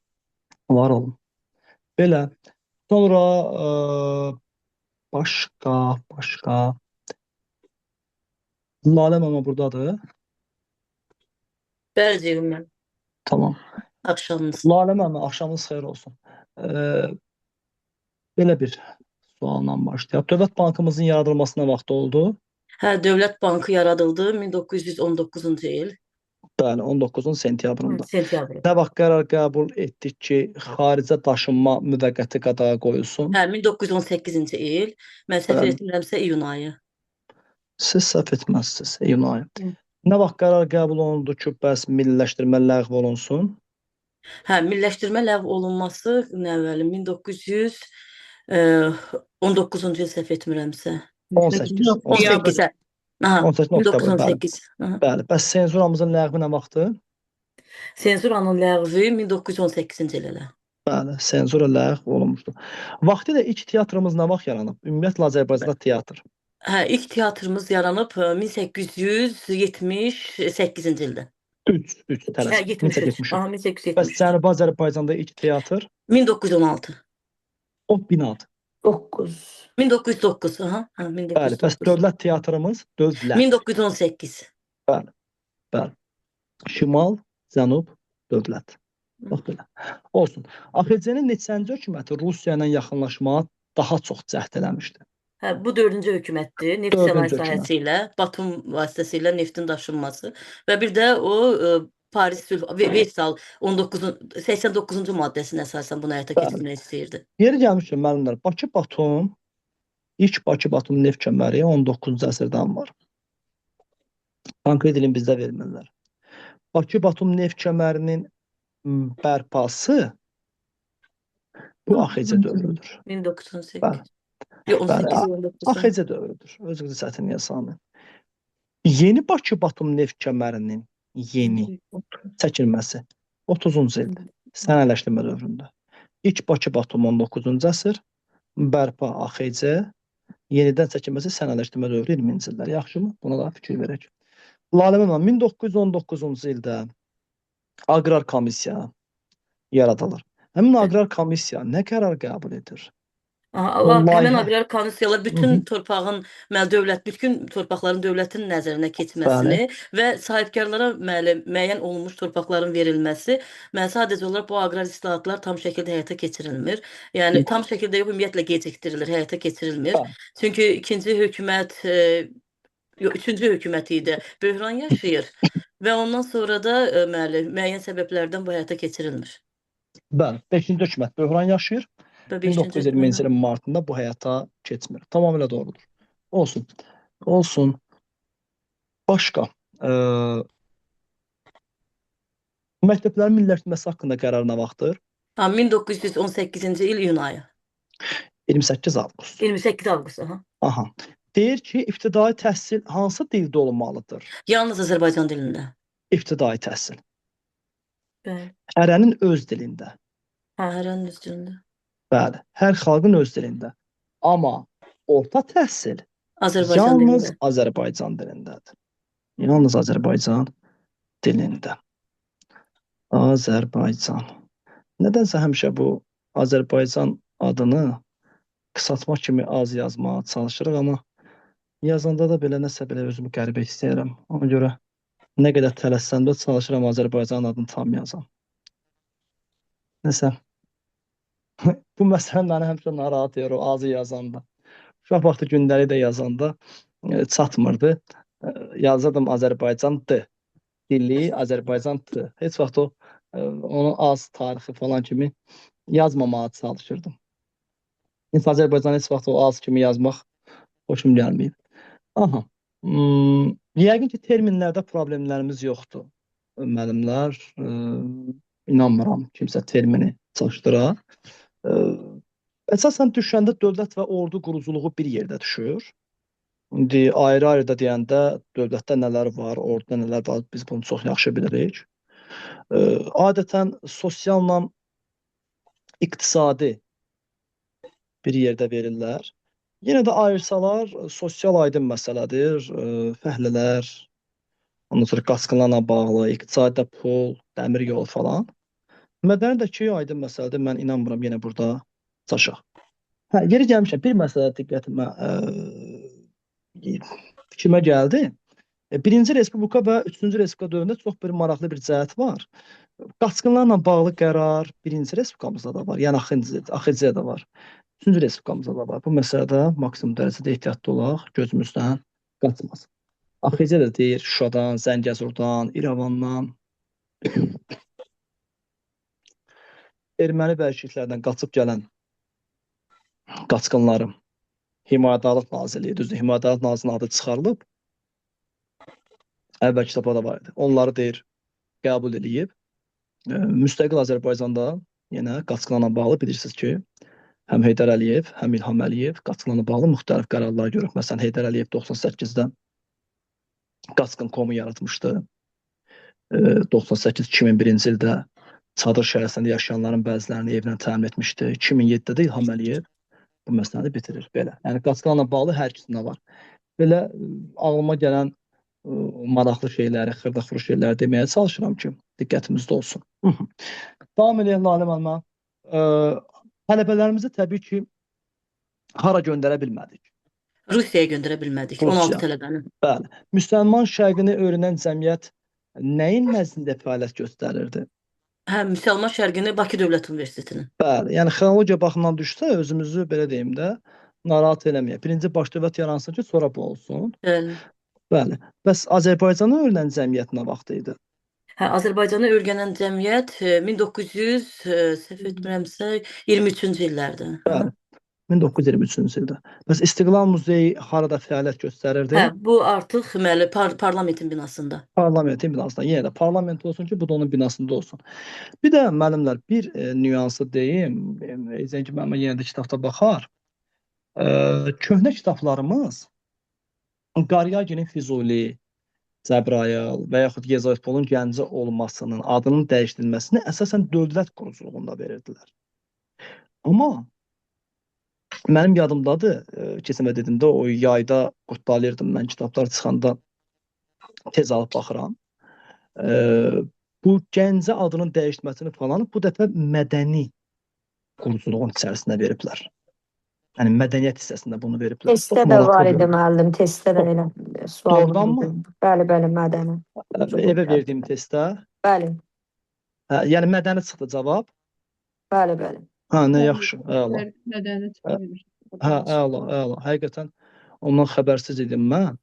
Var olun. Belə. Sonra başqa Lalə mama buradadır. Bəli, Ceyhun müəllim. Tamam. Axşamınız. Lalə mama, axşamınız xeyir olsun. Belə bir sualla başlayaq. Dövlət Bankımızın yaradılmasına vaxt oldu? Hə, Dövlət Bankı yaradıldı 1919-cu il. Bəli, 19-un sentyabrında. Sentyabrı. Nə vaxt qərar qəbul etdik ki, xaricə daşınma müvəqqəti qadağa qoyulsun? Hə, 1918-ci il. Mən səhv Bəli. etmirəmsə iyun ayı. Siz səhv etməzsiniz, iyun ayı. Hı. Nə vaxt qərar qəbul olundu ki, bəs milliləşdirmə ləğv olunsun? Hə, milliləşdirmə ləğv olunması nə müəllim 1919-cu il səhv etmirəmsə. 18, 18, hə. Aha, 18 oktyabr, bəli. 1918. Aha. Bəli, bəs senzuramızın ləğvi nə vaxtı? Senzuranın ləğvi 1918-ci il elə. Bəli, senzura ləğv olunmuşdu. Vaxtilə ilk teatrımız nə vaxt yaranıb? Ümumiyyətlə Azərbaycanda teatr. Hə, ilk teatrımız yaranıb 1878-ci ildə. 3, 3 Hə, tələs. 73. 1873. Aha, Bəs 1873. Cənubi Azərbaycanda ilk teatr 1916. o binadır. 9. 1909. Aha, hə, Bəli, bəs 1909. dövlət teatrımız dövlət. 1918. Bəli, bəli. Şimal, Cənub, dövlət. Bax belə. Olsun. AXC-nin neçənci hökuməti Rusiya ilə yaxınlaşmağa daha çox cəhd eləmişdi? Hə, bu dördüncü hökumətdir. Neft sənaye Dördüncü hökumət. sahəsi ilə, Batum vasitəsilə neftin daşınması və bir də o Paris sülh Versal 19-un 89-cu maddəsinə əsasən bunu həyata Bəli. keçirmək istəyirdi. Yeri gəlmişkən müəllimlər, Bakı-Batum, ilk Bakı-Batum neft kəməri 19-cu əsrdən var. Konkret ilin bizdə vermirlər. Bakı-Batum neft kəmərinin bərpası bu AXC dövrüdür. 1918. Bəli. Yox, Bəli, 18 19. AXC dövrüdür. Özünüzü çətinliyə salmayın. Yeni Bakı-Batum neft kəmərinin yeni çəkilməsi 30-cu ildir. Sənayeləşdirmə dövründə. İlk Bakı-Batum 19-cu əsr, bərpa AXC, yenidən çəkilməsi sənayeləşdirmə dövrü 20-ci illər. Yaxşımı? Buna da fikir verək. Lalə müəllim, 1919-cu ildə Aqrar Komissiya yaradılır. Həmin Aqrar Komissiya nə qərar qəbul edir? Aha, O həmin layihə. aqrar komissiyalar bütün torpağın, məli dövlət, bütün torpaqların dövlətin nəzərinə keçməsini və sahibkarlara məli müəyyən olunmuş torpaqların verilməsi, mən sadəcə olaraq bu aqrar islahatlar tam şəkildə həyata keçirilmir. Yəni tam şəkildə yox, ümumiyyətlə gecikdirilir, həyata keçirilmir. Bəli. Çünki ikinci hökumət, yox, üçüncü hökumət idi, böhran yaşayır və ondan sonra da məli müəyyən səbəblərdən bu həyata keçirilmir. Bəli, 5-ci hökumət böhran yaşayır. Və 5-ci 1920-ci ilin martında bu həyata keçmir. Tamamilə doğrudur. Olsun. Olsun. Başqa məktəblərin milliləşdirilməsi haqqında qərar nə vaxtdır? Ha, 1918-ci il iyun ayı. 28 avqust. 28 avqust, aha. Aha. Deyir ki, ibtidai təhsil hansı dildə olmalıdır? Yalnız Azərbaycan dilində. İbtidai təhsil. Bəli. Hərənin öz dilində. Hə, hərənin öz dilində. Bəli, hər xalqın öz dilində. Amma orta təhsil Azərbaycan yalnız dilində. Azərbaycan dilindədir. Yalnız Azərbaycan dilində. Azərbaycan. Nədənsə həmişə bu Azərbaycan adını qısaltma kimi az yazmağa çalışırıq, amma yazanda da belə nəsə belə özümü qəribə hiss edirəm. Ona görə nə qədər tələssəm də çalışıram Azərbaycan adını tam yazam. Nəsə bu məsələ məni həmişə narahat edir o azı yazanda. Uşaq vaxtı gündəlik də yazanda çatmırdı. Yazırdım Azərbaycan D. Dili Azərbaycan T. Heç vaxt o onun az tarixi falan kimi yazmamağa çalışırdım. Heç Azərbaycan heç vaxt o az kimi yazmaq xoşum gəlməyib. Aha. Yəqin ki, terminlərdə problemlərimiz yoxdur. Müəllimlər, inanmıram kimsə termini çaşdıra. Əsasən düşəndə dövlət və ordu quruculuğu bir yerdə düşür. İndi ayrı-ayrı da deyəndə dövlətdə nələr var, orduda nələr var, biz bunu çox yaxşı bilirik. Adətən sosialla iqtisadi bir yerdə verirlər. Yenə də ayırsalar, sosial aydın məsələdir. Fəhlələr, ondan sonra qaçqınlarla bağlı, iqtisadidə pul, dəmir yol falan. Mədəni də ki, aydın məsələdir. Mən inanmıram yenə burada çaşaq. Hə, yeri gəlmişəm, bir məsələ diqqətimə fikrimə gəldi. Birinci Respublika və Üçüncü Respublika dövründə çox bir maraqlı bir cəhət var. Qaçqınlarla bağlı qərar Birinci Respublikamızda da var, yəni AXC-də də var. Üçüncü Respublikamızda da var. Bu məsələdə maksimum dərəcədə ehtiyatlı olaq, gözümüzdən qaçmaz. AXC də deyir Şuşadan, Zəngəzurdan, İrəvandan, erməni vəhşiliklərdən qaçıb gələn qaçqınları Himayədarlıq Nazirliyi, düzdür, Himayədarlıq Nazirliyinin adı çıxarılıb. Əvvəl kitabda var idi. Onları deyir, qəbul eləyib. Müstəqil Azərbaycanda yenə qaçqınlarla bağlı bilirsiniz ki, həm Heydər Əliyev, həm İlham Əliyev qaçqınlarla bağlı müxtəlif qərarlar görüb. Məsələn, Heydər Əliyev 98-də qaçqın komu yaratmışdı. 98-2001-ci ildə çadır şəhərisində yaşayanların bəzilərini evlə təmin etmişdi. 2007-də də İlham Əliyev bu məsələni bitirir. Belə. Yəni qaçqınlarla bağlı hər ikisində var. Belə ağlıma gələn maraqlı şeyləri, xırda-xırda şeyləri deməyə çalışıram ki, diqqətimizdə olsun. Davam edək Lalə müəllimə. Tələbələrimizi təbii ki, hara göndərə bilmədik? Rusiyaya göndərə bilmədik. Rusiya. 16 tələbəni. Bəli. Müsəlman şərqini öyrənən cəmiyyət nəyin nəzdində fəaliyyət göstərirdi? Hə, Müsəlman Şərqini Bakı Dövlət Universitetinin. Bəli, yəni xronologiya baxımından düşsə özümüzü belə deyim də narahat eləməyək. Birinci baş dövlət yaransın ki, sonra bu olsun. Bəli. Bəli. Bəs Azərbaycanı öyrənən cəmiyyət nə vaxt idi? Hə, Azərbaycanı öyrənən cəmiyyət 1900 səhv etmirəmsə 23-cü illərdə. Bəli. 1923-cü ildə. Bəs İstiqlal Muzeyi harada fəaliyyət göstərirdi? Hə, bu artıq deməli parlamentin binasında. Parlamentin binasında. Yenə də parlament olsun ki, bu da onun binasında olsun. Bir də müəllimlər bir nüansı deyim. Zəngi müəllimə yenə də kitabda baxar. Köhnə kitablarımız Qaryaginin Füzuli, Cəbrayıl və yaxud Yezaitpolun Gəncə olmasının adının dəyişdirilməsini əsasən dövlət quruculuğunda verirdilər. Amma mənim yadımdadır, keçən dəfə dedim də o yayda qurtdalayırdım mən kitablar çıxanda tez alıb baxıram. Bu Gəncə adının dəyişməsini falan bu dəfə mədəni quruculuğun içərisində veriblər. Yəni mədəniyyət hissəsində bunu veriblər. Testdə Çox də var maraqlı idi müəllim, testdə də elə sual Doğrudanmı? Bəli, bəli, mədəni. Evə verdiyim testdə. Bəli, Hə, yəni mədəni çıxdı cavab. bəli, bəli. Hə, nə yaxşı, əla. Mədəni çıxarmış. Hə, əla, əla. Həqiqətən ondan xəbərsiz idim mən.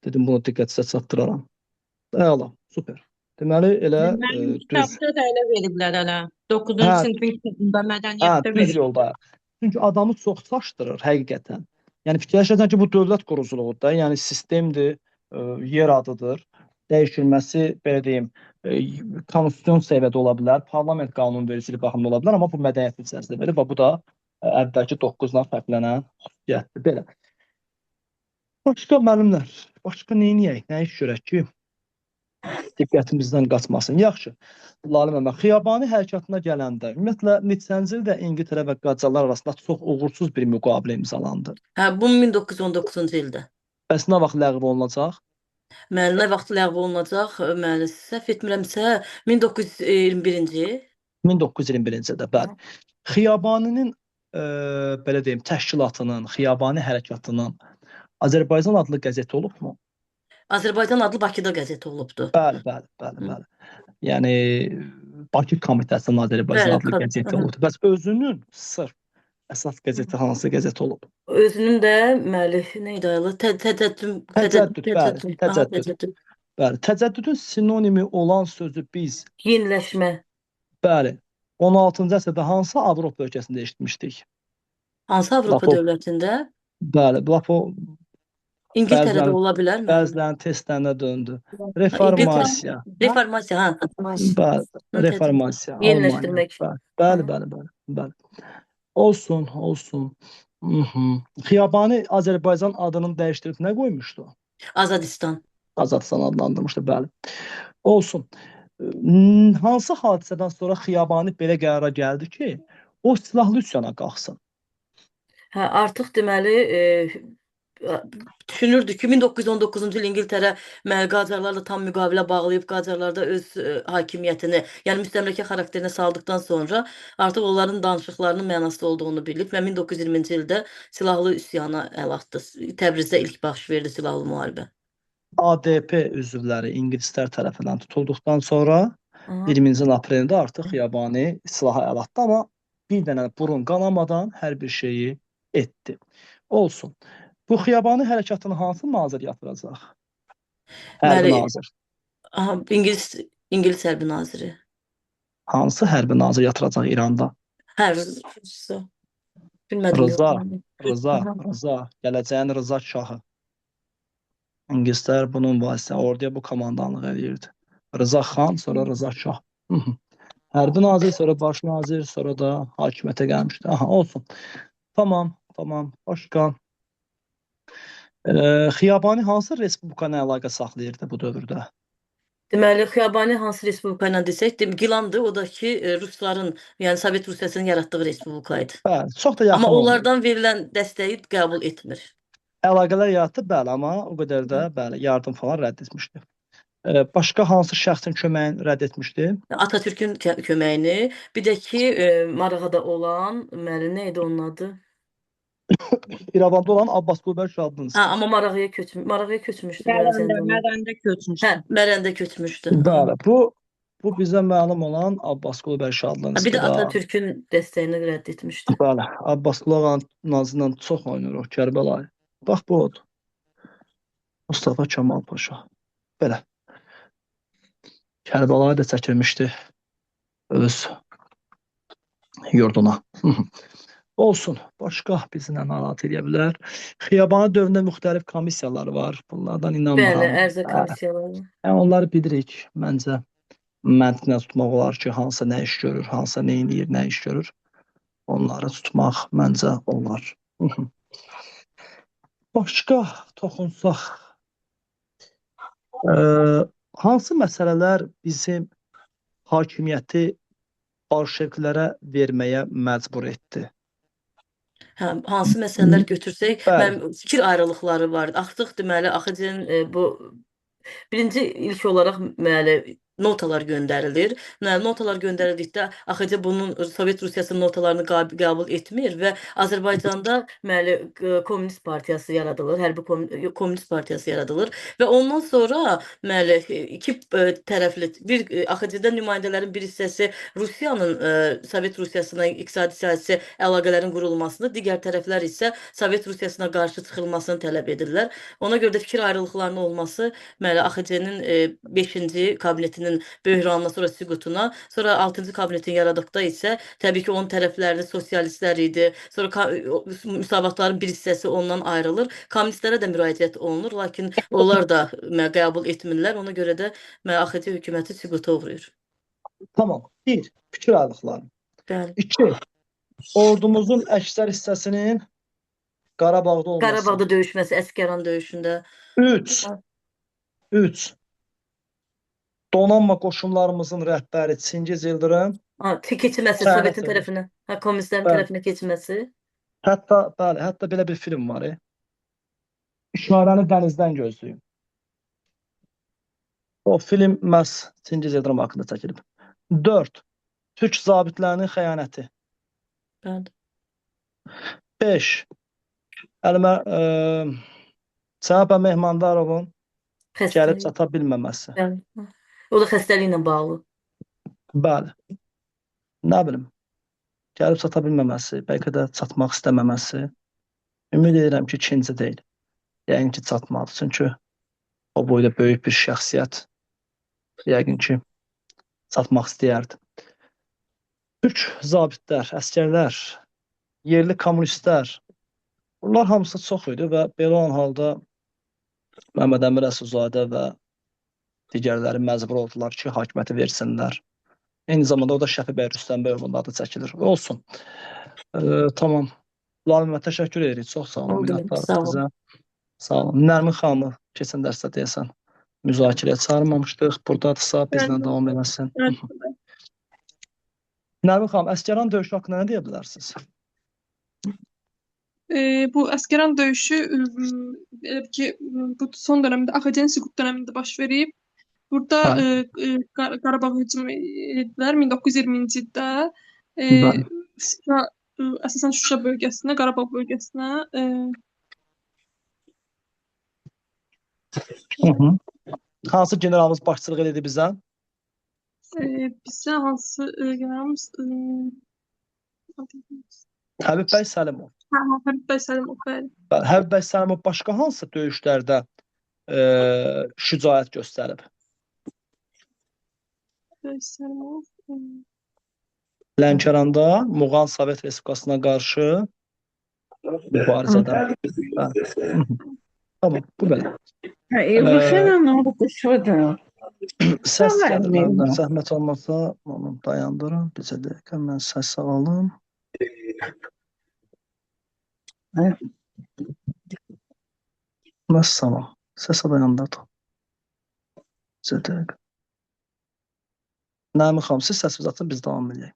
Dedim bunu diqqət sizə çatdıraram. Əla, super. Deməli elə Mənim düz. kitabda da elə veriblər hələ. 9-cu Hə, sinifin kitabında hə, mədəniyyətdə düz veriblər. yolda. Çünki adamı çox çaşdırır həqiqətən. Yəni fikirləşirsən ki, bu dövlət quruculuğudur da, yəni sistemdir, yer adıdır. Dəyişilməsi, belə deyim, konstitusion səviyyədə ola bilər, parlament qanunvericiliyi baxımından ola bilər, amma bu mədəniyyət içərisində verir və bu da əvvəlki 9-dan fərqlənən xüsusiyyətdir. Belə. Başqa müəllimlər, başqa nə edək, nə iş görək ki, diqqətimizdən qaçmasın. Yaxşı. Lalə müəllimə, Xiyabani hərəkatına gələndə, ümumiyyətlə neçənci ildə İngiltərə və Qacarlar arasında çox uğursuz bir müqavilə imzalandı? Hə, bu 1919-cu ildə. Bəs nə vaxt ləğv olunacaq? Məli nə vaxt ləğv olunacaq? Məli səhv etmirəmsə 1921-ci. 1921-ci ildə, bəli. Xiyabaninin belə deyim, təşkilatının, Xiyabani hərəkatının Azərbaycan adlı qəzeti olubmu? Azərbaycan adlı Bakıda qəzeti olubdu. Bəli, bəli, bəli, bəli. Yəni Bakı Komitəsinin Azərbaycan Bəli, adlı qəzeti olubdu. Bəs özünün sırf əsas qəzeti hansı qəzet olub? Özünün də məli nə idi ayılı? Təcəddüd, Təcəddüd, bəli, təcəddüd. Təcəddüd. Bəli, təcəddüdün sinonimi olan sözü biz Yeniləşmə. Bəli, 16-cı əsrdə hansı Avropa ölkəsində eşitmişdik? Hansı Avropa Lap o dövlətində? Bəli, lap o İngiltərədə Bəziləri, ola bilər müəllim? bəzilərinin testlərinə döndü. Ha, İngiltərə Reformasiya. reformasiya, ha. Bəli, Hı, reformasiya, Almaniya. Yeniləşdirmək. Bəli, bəli, bəli, bəli, bəli. Olsun, olsun. Xiyabani Azərbaycan adının dəyişdirib nə qoymuşdu? Azadistan. Azadistan adlandırmışdı, bəli. Olsun. Hansı hadisədən sonra Xiyabani belə qərara gəldi ki, o silahlı üsyana qalxsın? Hə, artıq deməli düşünürdü ki, 1919-cu il İngiltərə Qacarlarla tam müqavilə bağlayıb Qacarlarda öz hakimiyyətini, yəni müstəmləkə xarakterinə saldıqdan sonra artıq onların danışıqlarının mənasız olduğunu bilib və 1920-ci ildə silahlı üsyana əl atdı. Təbrizdə ilk baş verdi silahlı müharibə. ADP üzvləri ingilislər tərəfindən tutulduqdan sonra Aha. 20-ci apreldə artıq Xiyabani silaha əl atdı, amma bir dənə burun qanamadan hər bir şeyi etdi. Olsun. Bu Xiyabani hərəkatını hansı nazir yatıracaq? Hərbi Deməli, nazir. aha, İngilis hərbi naziri. Hansı hərbi nazir yatıracaq İranda? Hə, Rıza. Bilmədim yox. Rıza, Rıza, Aha. Rıza, gələcəyin Rıza şahı. İngilislər bunun vasitə orduya bu komandanlıq eləyirdi. Rıza xan, sonra Rıza şah. Hərbi nazir, sonra baş nazir, sonra da hakimiyyətə gəlmişdi. Aha, olsun. Tamam, tamam. Başqa. Xiyabani hansı respublika ilə əlaqə saxlayırdı bu dövrdə? Deməli, Xiyabani hansı respublika ilə desək, Gilandır, o da ki, Rusların, yəni Sovet Rusiyasının yaratdığı respublika idi. Bəli, çox da yaxın Amma olmayıb. onlardan verilən dəstəyi qəbul etmir. Əlaqələr yaratdı, bəli, amma o qədər də bəli, yardım falan rədd etmişdi. Başqa hansı şəxsin köməyini rədd etmişdi? Atatürk'ün köməyini, bir də ki, Marağada olan, deməli, nə idi onun adı? İrəvanda olan Abbasqulu bəy Ha, Şadlınski. amma Marağaya köçmüşdü Mərəndə, bəzən də. Mərəndə köçmüşdü. Hə, Mərəndə köçmüşdü. Bəli, bu bizə məlum olan Abbasqulu bəy Ha, bir Şadlınski də da. Atatürk'ün dəstəyini rədd etmişdi. Bəli, Abbasqulu ağanın nazı ilə çox oynayırıq Kərbəlayı. Bax bu odur. Mustafa Kemal Paşa. Belə. Kərbəlayı da çəkilmişdi öz yurduna. Olsun. Başqa bizi nə narahat edə bilər? Xiyabani dövründə müxtəlif komissiyalar var. Bunlardan Bəli, inanmıram. ərzə komissiyaları. Yəni onları bilirik. Məncə məntiqlə tutmaq olar ki, hansısa nə iş görür, hansısa nə eləyir, nə iş görür. Onları tutmaq məncə olar. Başqa toxunsaq, hansı məsələlər bizim hakimiyyəti bolşeviklərə verməyə məcbur etdi? Hə, hansı məsələlər götürsək, Bəli. mənim fikir ayrılıqları var. Artıq deməli AXC-nin bu birinci ilk olaraq deməli notalar göndərilir. Notalar göndərildikdə AXC bunun Sovet Rusiyasının notalarını qəbul etmir və Azərbaycanda deməli Komünist Partiyası yaradılır, hərbi Komünist Partiyası yaradılır və ondan sonra deməli iki tərəfli bir AXC-də nümayəndələrin bir hissəsi Rusiyanın Sovet Rusiyasına iqtisadi siyasi əlaqələrin qurulmasını, digər tərəflər isə Sovet Rusiyasına qarşı çıxılmasını tələb edirlər. Ona görə də fikir ayrılıqlarının olması deməli AXC-nin 5-ci kabinetinin böhranına, sonra süqutuna, sonra 6-cı kabinetin yaradıqda isə təbii ki, onun tərəfləri sosialistlər idi. Sonra müsavatların bir hissəsi ondan ayrılır. Kommunistlərə də müraciət olunur, lakin onlar da qəbul etmirlər. Ona görə də AXC hökuməti süquta uğrayır. Tamam. Bir, fikir ayrılıqları. Bəli. İki, ordumuzun əksər hissəsinin Qarabağda olması. Qarabağda döyüşməsi, Əsgəran döyüşündə. Üç, donanma qoşunlarımızın rəhbəri Çingiz Yıldırım. Ha, keçməsi Xəyanət Sovetin edir. tərəfinə, hə, kommunistlərin Bəli. tərəfinə keçməsi. Hətta, bəli, hətta belə bir film var. İşarəni dənizdən gözləyin. O film məhz Çingiz Yıldırım haqqında çəkilib. 4. Türk zabitlərinin xəyanəti. Bəli. 5. Əlmə, Cənab Mehmandarovun gəlib Xəstəlik. çata bilməməsi. Bəli. O da xəstəliklə bağlı. Bəli. Nə bilim. Gəlib çata bilməməsi, bəlkə də çatmaq istəməməsi. Ümid edirəm ki, ikinci deyil. Yəqin ki, çatmadı. Çünki o boyda böyük bir şəxsiyyət yəqin ki, çatmaq istəyərdi. Türk zabitlər, əsgərlər, yerli kommunistlər, bunlar hamısı çox idi və belə olan halda Məhəmməd Əmin Rəsulzadə və digərləri məcbur oldular ki, hakimiyyəti versinlər. Eyni zamanda o da Şəfi bəy Rüstəmbəyovun adı çəkilir. Olsun. Tamam. Lalə müəllimə təşəkkür edirik. Çox sağ olun. Oldu, Minnətdarıq sağ olun. sizə. Sağ olun. Nərmin xanımı keçən dərsdə deyəsən müzakirəyə çağırmamışdıq. Buradadırsa bizlə Bəli. davam eləsin. Bəli. Nərmin xanım, Əsgəran döyüşü haqqında nə deyə bilərsiniz? Bu Əsgəran döyüşü elə bil ki, bu son dövrdə AXC-nin süqut dövründə baş verib. Burada Bəli. Qarabağa hücum etdilər 1920-ci ildə. Bəli. Şuşa, əsasən Şuşa bölgəsinə, Qarabağ bölgəsinə Hı -hı. Hansı generalımız başçılıq edirdi bizə? Bizə hansı generalımız Həbib bəy Səlimov. Hə, Həbib bəy Səlimov, bəli. Bəli, Həbib bəy Səlimov başqa hansı döyüşlərdə şücaət göstərib? Bəy Səlimov. Lənkəranda Muğan Sovet Respublikasına qarşı mübarizədə. Bəli. Hı -hı. Tamam, bu belə. Ruşen Hanım qışqırdı. Səs Tamam, gəlir məndən. mənim. Zəhmət olmasa onu dayandırın. Bizə dəqiqə mən səs alım. Vəssalam. Səsə dayandırdım. Bizə dəqiqə. Nəmi xanım, siz səsinizi açın, biz davam edək.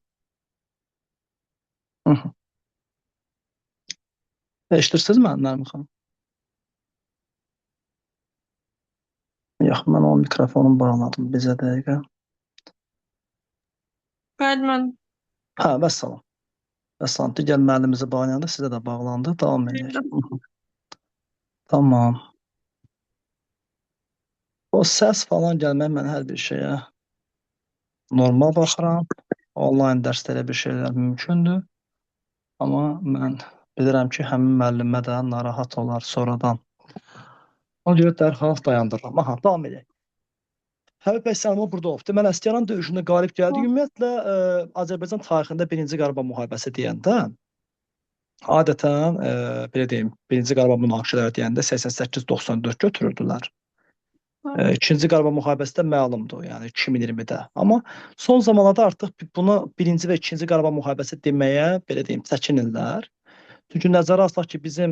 Hı -hı. Eşidirsiniz məni, Nərmin xanım? Yox, mən onun mikrofonunu bağladım. Bizə dəqiqə. Bəli, mən Hə, vəssalam. Vəssalam. Digər müəllimimizi bağlayanda sizə də bağlandı. Davam edək. Bildim. Tamam. O səs falan gəlmək mən hər bir şeyə normal baxıram. Onlayn dərsdə elə bir şeylər mümkündür. Amma mən bilirəm ki, həmin müəllimə də narahat olar sonradan. Ona görə dərhal dayandırıram. Aha, davam edək. Həbib bəy Səlimov burada olub. Deməli, Əsgəran döyüşündə qalib gəldi. Ümumiyyətlə, Azərbaycan tarixində Birinci Qarabağ müharibəsi deyəndə adətən, belə deyim, Birinci Qarabağ münaqişələri deyəndə 88-94 götürürdülər. İkinci Qarabağ müharibəsi də məlumdur, yəni 2020-də. Amma son zamanlarda artıq buna Birinci və İkinci Qarabağ müharibəsi deməyə, belə deyim, çəkinirlər. Çünki nəzərə alsaq ki, bizim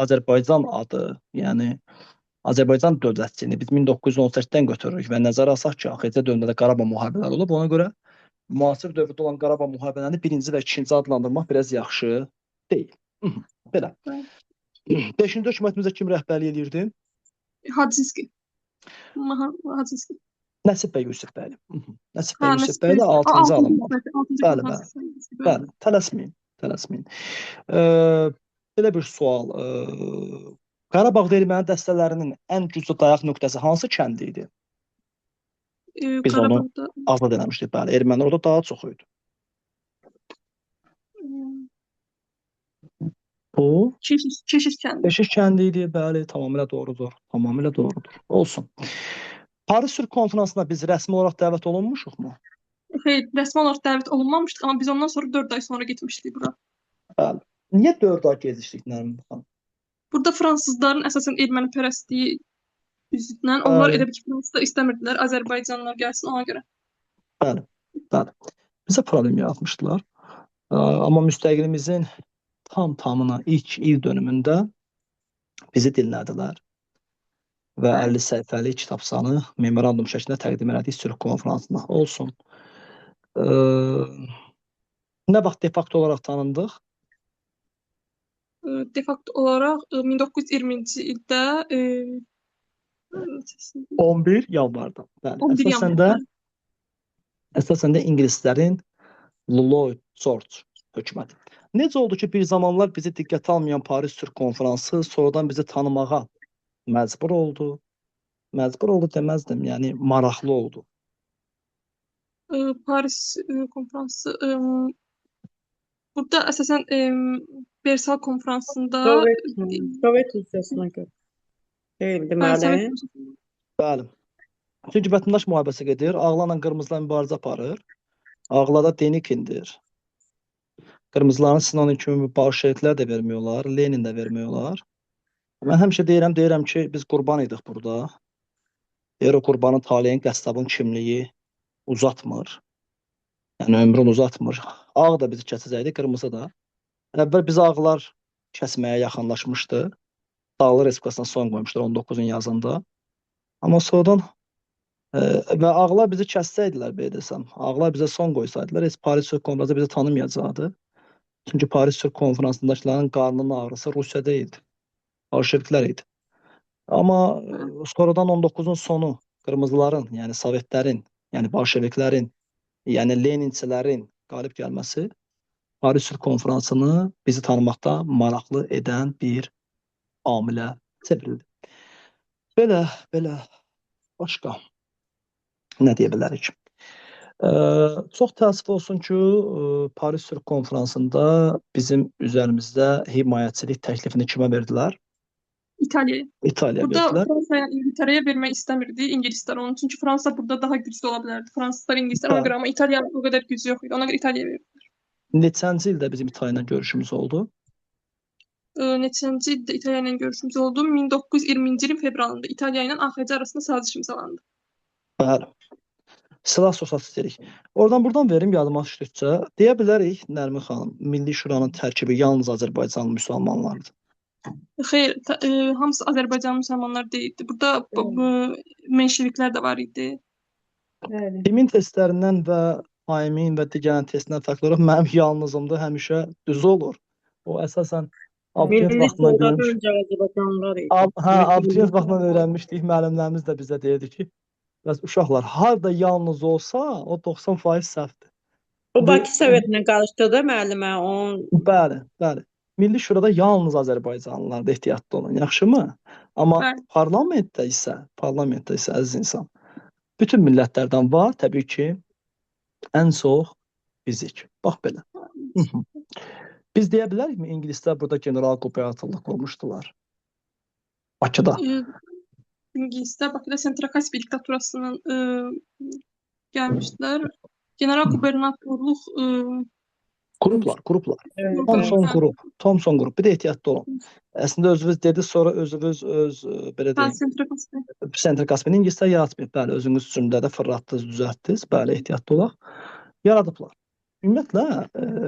Azərbaycan adı, yəni Azərbaycan dövlətçiliyini biz 1918-dən götürürük və nəzərə alsaq ki, AXC dövründə də Qarabağ müharibələri olub, ona görə müasir dövrdə olan Qarabağ müharibələrini birinci və ikinci adlandırmaq biraz yaxşı deyil. Belə. Beşinci hökumətimizə kim rəhbərlik eləyirdi? Hacıski. Hacıski. Nəsib bəy Yusifbəyli. Nəsib bəy Hə, Nəsib Yusifbəyli bəy. 6-cı alınmalı. Altıncı Bəli, bəli. Bəli, tələsməyin, tələsməyin. Belə bir sual. Qarabağda erməni dəstələrinin ən güclü dayaq nöqtəsi hansı kəndi idi? Biz onu Qarabağda azad eləmişdik. Bəli, ermənilər orada daha çox idi. Bu Keşiş kəndi. Keşiş kəndi idi. Bəli, tamamilə doğrudur. Tamamilə doğrudur. Olsun. Paris Sülh Konfransına biz rəsmi olaraq dəvət olunmuşuqmu? Xeyr, rəsmi olaraq dəvət olunmamışdıq, amma biz ondan sonra 4 ay sonra getmişdik bura. Bəli. Niyə 4 ay gecikdik Nərmin xanım? Burada fransızların əsasən ermənipərəstliyi üzündən onlar Bəli. elə bil ki, fransızlar istəmirdilər Azərbaycanlılar gəlsin ona görə. Bəli, bəli. Bizə problem yaratmışdılar. Amma müstəqillimizin tam tamına ilk il dönümündə bizi dinlədilər və 50 səhifəlik kitabçanı memorandum şəklində təqdim elədik sülh konfransına. Olsun. Nə vaxt de facto olaraq tanındıq? De facto olaraq 1920-ci ildə 11 yanvarda. Bəli. 11 Əsasən də yanvarda. əsasən də ingilislərin Lloyd George hökuməti. Necə oldu ki, bir zamanlar bizi diqqətə almayan Paris Sülh Konfransı sonradan bizi tanımağa məcbur oldu. Məcbur oldu deməzdim, yəni maraqlı oldu. Paris konfransı burada əsasən Versal konfransında Sovet Rusiyasına görə. Deyil, Bəli, deməli. Sovet Rusiyasında. Bəli. Çünki vətəndaş müharibəsi gedir, ağlarla qırmızılar mübarizə aparır. Ağlarda Denikindir. Qırmızıların Sinonin kimi bolşeviklər də vermiyorlar, Lenin də vermiyorlar. Mən həmişə deyirəm ki, biz qurban idik burada. Deyir o qurbanın taleyin, qəssabın kimliyi uzatmır. Yəni ömrünü uzatmır. Ağ da bizi kəsəcəkdi, qırmızı da. Əvvəl bizi ağlar kəsməyə yaxınlaşmışdı. Dağlı Respublikasına son qoymuşlar 19-un yazında. Amma sonradan və ağlar bizi kəssəydilər, belə desəm, ağlar bizə son qoysaydılar, heç Paris Sülh Konfransı bizi tanımayacaqdı. Çünki Paris Sülh Konfransındakıların qarnının ağrısı Rusiya deyildi. Bolşeviklər idi. Amma sonradan 19-un sonu qırmızıların, yəni Sovetlərin, yəni bolşeviklərin, yəni Leninçilərin qalib gəlməsi Paris Sülh Konfransını bizi tanımaqda maraqlı edən bir amilə çevrildi. Belə, belə. Başqa nə deyə bilərik? Çox təəssüf olsun ki, Paris Sülh Konfransında bizim üzərimizdə himayəçilik təklifini kimə verdilər? İtaliyaya. İtaliyaya Burada verdilər. Fransaya, İngiltərəyə vermək istəmirdi ingilislər onu. Çünki Fransa burada daha güclü ola bilərdi. Fransızlar, ingilislər ona Bəli. görə, amma İtaliyanın o qədər gücü yox idi. Ona görə İtaliyaya verdi. Neçənci ildə bizim İtaliya ilə görüşümüz oldu? Neçənci ildə İtaliya ilə görüşümüz oldu? 1920-ci ilin fevralında İtaliya ilə AXC arasında saziş imzalandı. Bəli. Silah sursat istəyirik. Oradan buradan verim yadıma düşdükcə deyə bilərik Nərmin xanım, Milli Şuranın tərkibi yalnız Azərbaycanlı müsəlmanlardır. Xeyr, hamısı Azərbaycan müsəlmanlar deyildi. Burada bu menşeviklər də var idi. Bəli. Kimin testlərindən və Aymin və digərinin testindən fərqli olaraq mənim yalnızımda həmişə düz olur. O əsasən abituriyent Milli vaxtından Şurada görmüş. öncə Azərbaycanlılar idi. Abituriyent vaxtından öyrənmişdik. Müəllimlərimiz də bizə deyirdi ki, bəs uşaqlar harda yalnız olsa, o 90% səhvdir. O Bakı Sovetlə qarışdırdı müəllimə onun. Bəli, bəli. Milli Şurada yalnız Azərbaycanlılar ehtiyatlı olun, yaxşımı? Amma Bəli. parlamentdə isə əziz insan, bütün millətlərdən var, təbii ki, ən çox bizik. Bax belə. Biz deyə bilərikmi ingilislər burada general qubernatorluq qurmuşdular? Bakıda. İngilislər Bakıda Sentrokaspi diktaturasının gəlmişdilər. General qubernatorluq Qruplar. Thomson qrup, Thomson qrup. Bir də ehtiyatlı olun. Əslində özünüz dedi, sonra özünüz öz belə deyim. Sentrokaspi. Sentrokaspini ingilislər yaratmayıb. Bəli, özünüz cümlədə fırlatdınız, düzəltdiniz. Bəli, ehtiyatlı olaq. Yaradıblar. Ümumiyyətlə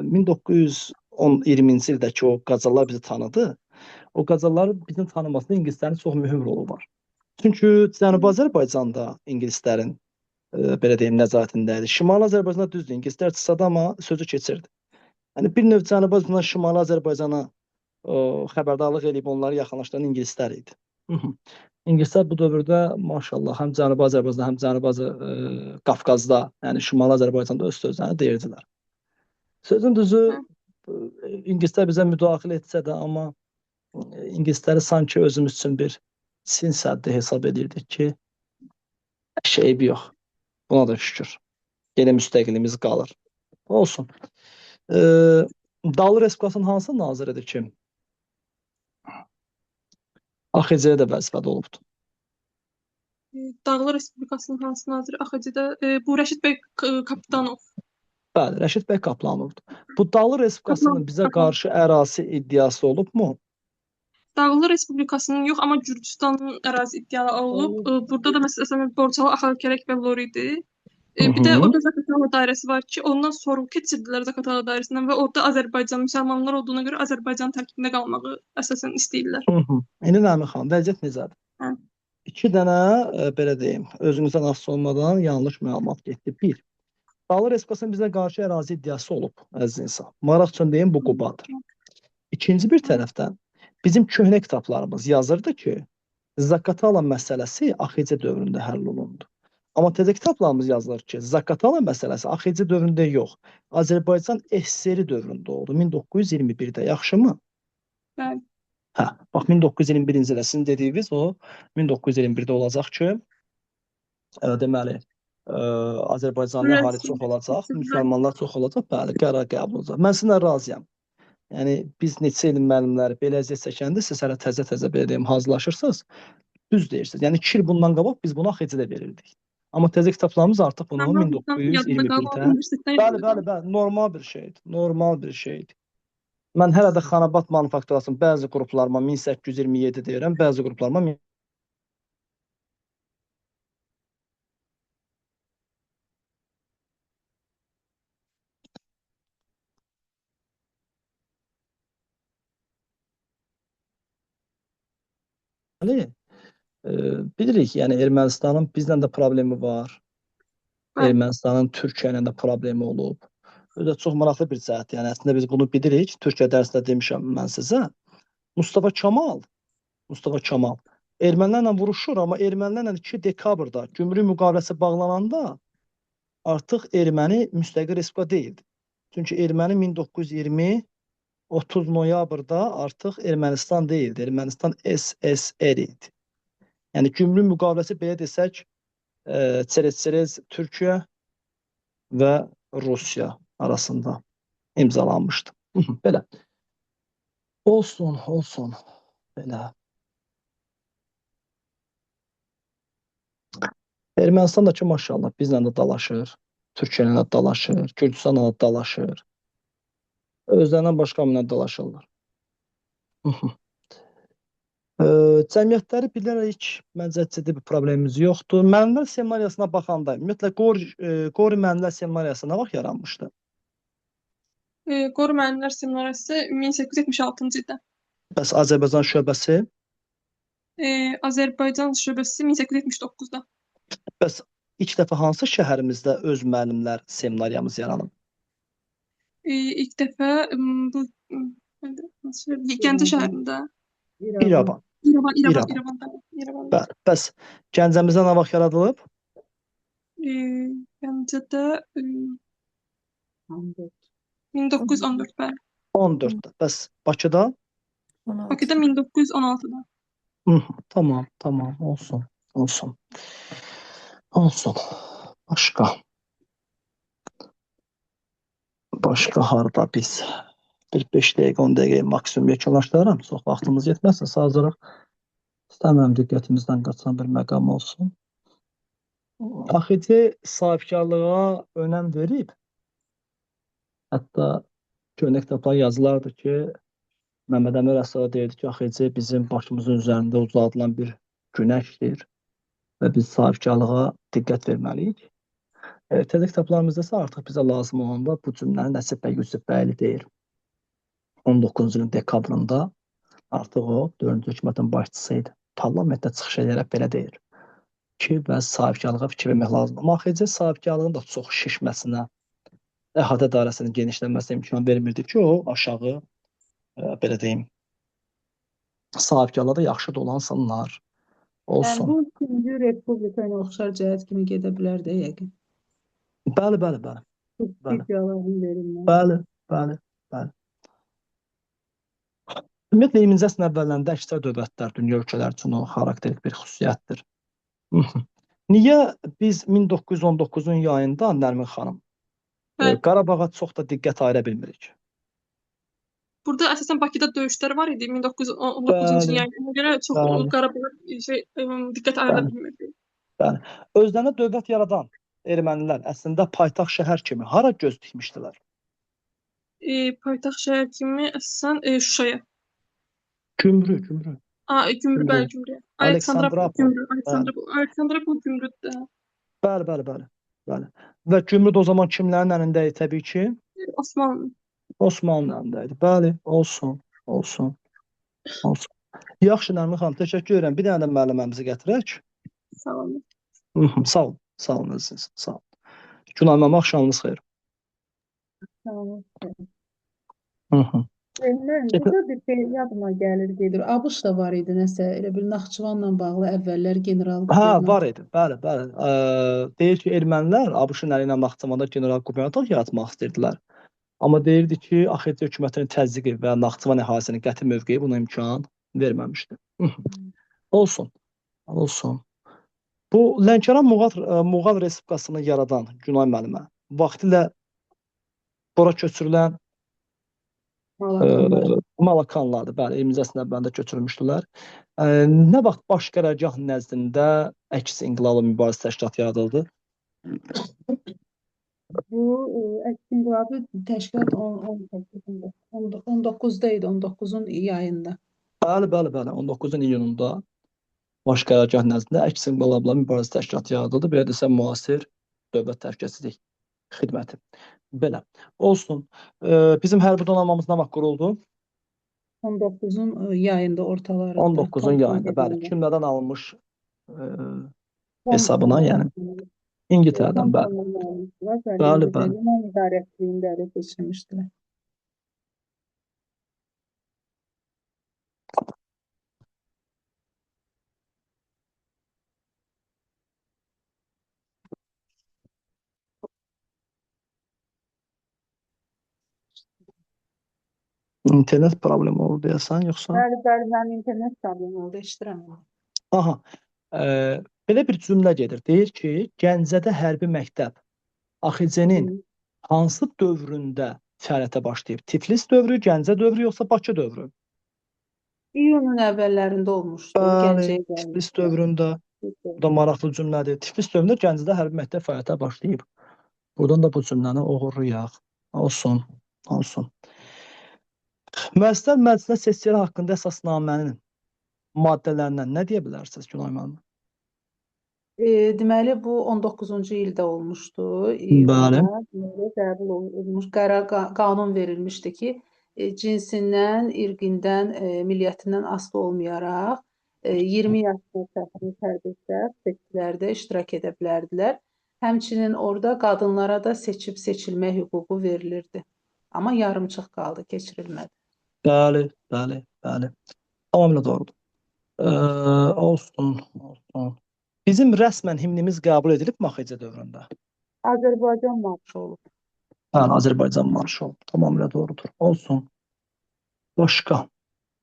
1920-ci ildəki o Qacarlar bizi tanıdı. O Qacarların bizim tanımasında ingilislərin çox mühüm rolu var. Çünki Cənubi Azərbaycanda ingilislərin belə deyim nəzarətində idi. Şimali Azərbaycanda düzdür, ingilislər çıxsa da, amma sözü keçirdi. Yəni bir növ Cənubi Azərbaycandan Şimali Azərbaycana xəbərdarlıq eləyib onları yaxınlaşdıran ingilislər idi. İngilislər bu dövrdə maşallah həm Cənubi Azərbaycanda, həm Cənubi Qafqazda, yəni Şimali Azərbaycanda öz sözlərini deyirdilər. Sözün düzü, ingilislər bizə müdaxilə etsə də, amma ingilisləri sanki özümüz üçün bir sin səddi hesab edirdik ki, şeybi yox. Buna da şükür. Yenə müstəqilliyimiz qalır. Olsun. Dağlı Respublikasının hansı naziridir ki, AXC-də də vəzifədə olubdur? Dağlı Respublikasının hansı naziri AXC-də? Bu Rəşid bəy Kapitanov. Bəli, Rəşid bəy Kaplanovdur. Bu Dağlı Respublikasının bizə qarşı ərazi iddiası olubmu? Dağlı Respublikasının yox, amma Gürcüstanın ərazi iddiaları olub. Burada da məsələn Borçalı, Axalkərək və Lori idi. Bir də orada Zaqatala dairəsi var ki, ondan sorğu keçirdilər Zaqatala dairəsindən və orada Azərbaycan müsəlmanlar olduğuna görə Azərbaycan tərkibində qalmağı əsasən istəyirlər. İndi Nəmin xanım, vəziyyət necədir? Hə. İki dənə belə deyim, özünüzdən asılı olmadan yanlış məlumat getdi. Bir, Dağlı Respublikasının bizə qarşı ərazi iddiası olub, əziz insan. Maraq üçün deyim, bu Qubadır. İkinci bir tərəfdən bizim köhnə kitablarımız yazırdı ki, Zaqatala məsələsi AXC dövründə həll olundu. Amma təzə kitablarımız yazılır ki, Zaqatala məsələsi AXC dövründə yox, Azərbaycan SSR dövründə oldu, 1921-də, yaxşımı? Bəli. Hə, bax 1921-ci ildə sizin dediyiniz o 1921-də olacaq ki, deməli, Azərbaycanlı əhali çox olacaq, müsəlmanlar çox olacaq, bəli, qərar qəbul olacaq. Mən sizinlə razıyam. Yəni biz neçə ilin müəllimləri belə əziyyət çəkəndə siz hələ təzə-təzə belə deyim hazırlaşırsınız. Düz deyirsiniz. Yəni 2 il bundan qabaq biz bunu AXC-də verirdik. Amma təzə kitablarımız artıq bunu 1921-də. Bəli, bəli, bəli, normal bir şeydir. Normal bir şeydir. Mən hələ də Xanabad manufakturasının bəzi qruplarıma 1827 deyirəm, bəzi qruplarıma 1000. Bilirik, yəni Ermənistanın bizlə də problemi var. Bəli. Ermənistanın Türkiyə ilə də problemi olub. Özü də çox maraqlı bir cəhət. Yəni əslində biz bunu bilirik. Türkiyə dərsində demişəm mən sizə. Mustafa Kemal, Mustafa Kemal ermənilərlə vuruşur, amma ermənilərlə 2 dekabrda gümrük müqaviləsi bağlananda artıq erməni müstəqil respublika deyildi. Çünki erməni 1920 30 noyabrda artıq Ermənistan deyildi. Ermənistan SSR idi. Yəni gümrük müqaviləsi belə desək, çerez-çerez Türkiyə və Rusiya arasında imzalanmışdı. Belə. Olsun, olsun. Belə. Ermənistan da ki, maşallah, bizlə də dalaşır, Türkiyə ilə də dalaşır, Gürcüstanla da dalaşır. Özlərindən başqa ilə dalaşırlar. Cəmiyyətləri bilərək məncə ciddi bir problemimiz yoxdur. Müəllimlər seminariyasına baxanda, ümumiyyətlə Qori Müəllimlər Seminariyası nə vaxt yaranmışdı? Qori Müəllimlər Seminariyası 1876-cı ildə. Bəs Azərbaycan şöbəsi? Azərbaycan şöbəsi 1879-da. Bəs ilk dəfə hansı şəhərimizdə öz müəllimlər seminariyamız yaranıb? İlk dəfə bu Gəncə şəhərində. İrəvan. İrəvan, İrəvan. İrəvan, İrəvan. Bəli. Bəs Gəncəmizdə nə vaxt yaradılıb? Gəncədə 1914, bəli. 14-də. Bəs Bakıda? Bakıda 1916-da. Tamam, tamam, olsun, olsun. Olsun. Başqa. Başqa harda biz? Bir 5 dəqiqə, 10 dəqiqə maksimum yekunlaşdıraram. Çox vaxtımız yetməsin. Sadəcə istəmirəm diqqətimizdən qaçan bir məqam olsun. AXC sahibkarlığa önəm verib. Hətta köhnə kitablar yazılardı ki, Məmməd Əmin Rəssalı deyirdi ki, AXC bizim başımızın üzərində uzadılan bir günəşdir və biz sahibkarlığa diqqət verməliyik. Təzə kitablarımızda isə artıq bizə lazım olanda bu cümləni Nəsib bəy Yusifbəyli deyir. 19-cu ilin dekabrında artıq o 4-cü hökumətin başçısı idi. Parlamentdə çıxış edərək belə deyir ki, bəs sahibkarlığa fikir vermək lazımdır. Amma AXC sahibkarlığın da çox şişməsinə, əhatə dairəsinin genişlənməsinə imkan vermirdi ki, o aşağı belə deyim, sahibkarlar da yaxşı dolansınlar, olsun. Yəni, bu üçüncü respublika ilə oxşar cəhət kimi gedə bilər də yəqin. Bəli, bəli, bəli. Subsidiyaların verilməsi. Bəli, bəli, bəli. Ümumiyyətlə, 20-ci əsrin əvvəllərində əksər dövlətlər, dünya ölkələri üçün o xarakterik bir xüsusiyyətdir. Niyə biz 1919-un yayında, Nərmin xanım, Qarabağa çox da diqqət ayıra bilmirik? Burada əsasən Bakıda döyüşlər var idi 1919-cu ilin yayında. Ona görə çox Qarabağa diqqət ayıra bilmirdi. Bəli. Özlərinə dövlət yaradan ermənilər əslində paytaxt şəhər kimi hara göz dikmişdilər? Paytaxt şəhər kimi əsasən Şuşaya. Gümrü, Gümrü. Gümrü, bəli, Gümrü. Aleksandropol, Gümrü. Aleksandropol Gümrüdür. Bəli, bəli, bəli. Bəli. Və Gümrü də o zaman kimlərin əlində idi təbii ki? Osmanlı. Osmanlı əlində idi. Bəli, olsun, olsun, olsun. Yaxşı, Nərmin xanım, təşəkkür edirəm. Bir dənə də müəlliməmizi gətirək. Sağ olun. Sağ olun, sağ olun əziz, sağ olun. Günay müəllim, axşamınız xeyir. Sağ olun. Mən burada bir şey yadıma gəlir, gedir. ABŞ da var idi nəsə, elə bir Naxçıvanla bağlı əvvəllər general Hə, qubernator. var idi, bəli, bəli. Deyir ki, ermənilər ABŞ-ın əli ilə Naxçıvanda general qubernator yaratmaq istəyirdilər. Amma deyirdi ki, AXC hökumətinin təzyiqi və Naxçıvan əhalisinin qəti mövqeyi buna imkan verməmişdi. Olsun, olsun. Bu Lənkəran Muğan Respublikasını yaradan Günay müəllimə vaxtilə bura köçürülən Malakanlar. Malakanlardır, bəli, 20-ci əsrin əvvəlində köçürülmüşdülər. Nə vaxt Baş Qərargah nəzdində əks inqilablı mübarizə təşkilatı yaradıldı? Bu əks inqilabi təşkilat 18-də, 19-da idi, 19-un yayında. Bəli, bəli, bəli. 19-un iyununda Baş Qərargah nəzdində əks inqilabla mübarizə təşkilatı yaradıldı. Belə desəm, müasir dövlət təhlükəsizlik xidməti. Belə. Olsun. Bizim hərbi donanmamız nə vaxt quruldu? 19-un yayında, ortalarında. 19-un yayında, bəli. Kimlərdən alınmış hesabına, yəni İngiltərədən, bəli. Bəli, bəli. Liman idarəçiliyində ələ keçirmişdilər. İnternet problemi oldu deyəsən, yoxsa? Bəli, bəli, mənim internet problemi oldu, eşidirəm. Aha. Belə bir cümlə gedir. Deyir ki, Gəncədə hərbi məktəb AXC-nin hansı dövründə fəaliyyətə başlayıb? Tiflis dövrü, Gəncə dövrü, yoxsa Bakı dövrü? İyunun əvvəllərində olmuşdu, Bəli, Gəncəyə Tiflis gəlmişdi. dövründə. Bu da maraqlı cümlədir. Tiflis dövründə Gəncədə hərbi məktəb fəaliyyətə başlayıb. Buradan da bu cümləni oğurlayaq. Olsun, olsun. Müəssisələr Məclisinə seçkiləri haqqında əsasnamənin maddələrindən nə deyə bilərsiniz, Günay müəllim? Deməli, bu 19-cu ildə olmuşdu. Bəli. Deməli, qəbul olunmuş qərar, qanun verilmişdi ki, cinsindən, irqindən, milliyyətindən asılı olmayaraq 20 yaşına çatmış hərbiçilər seçkilərdə iştirak edə bilərdilər. Həmçinin orada qadınlara da seçib seçilmə hüququ verilirdi. Amma yarımçıq qaldı, keçirilmədi. Bəli, bəli, bəli. Tamamilə doğrudur. Olsun, olsun. Bizim rəsmən himnimiz qəbul edilib AXC dövründə? Azərbaycan marşı olub. Bəli, Azərbaycan marşı olub. Tamamilə doğrudur. Olsun. Başqa.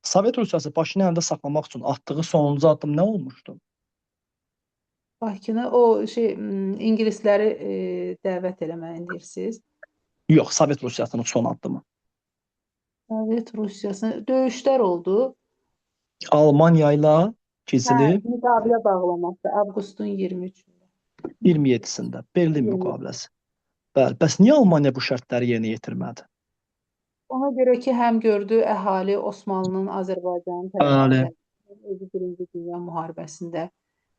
Sovet Rusiyası Bakını əlində saxlamaq üçün atdığı sonuncu addım nə olmuşdu? Bakını o şey ingilisləri dəvət eləməyini deyirsiniz. Yox, Sovet Rusiyasının son addımı. Sovet Rusiyasının döyüşlər oldu. Almaniya ilə gizli Müqavilə bağlaması avqustun 23-ündə. 27-sində Berlin müqaviləsi. Bəli, bəs niyə Almaniya bu şərtləri yerinə yetirmədi? Ona görə ki, həm gördü əhali Osmanlının Azərbaycanın Bəli. tərəfində özü Birinci Dünya müharibəsində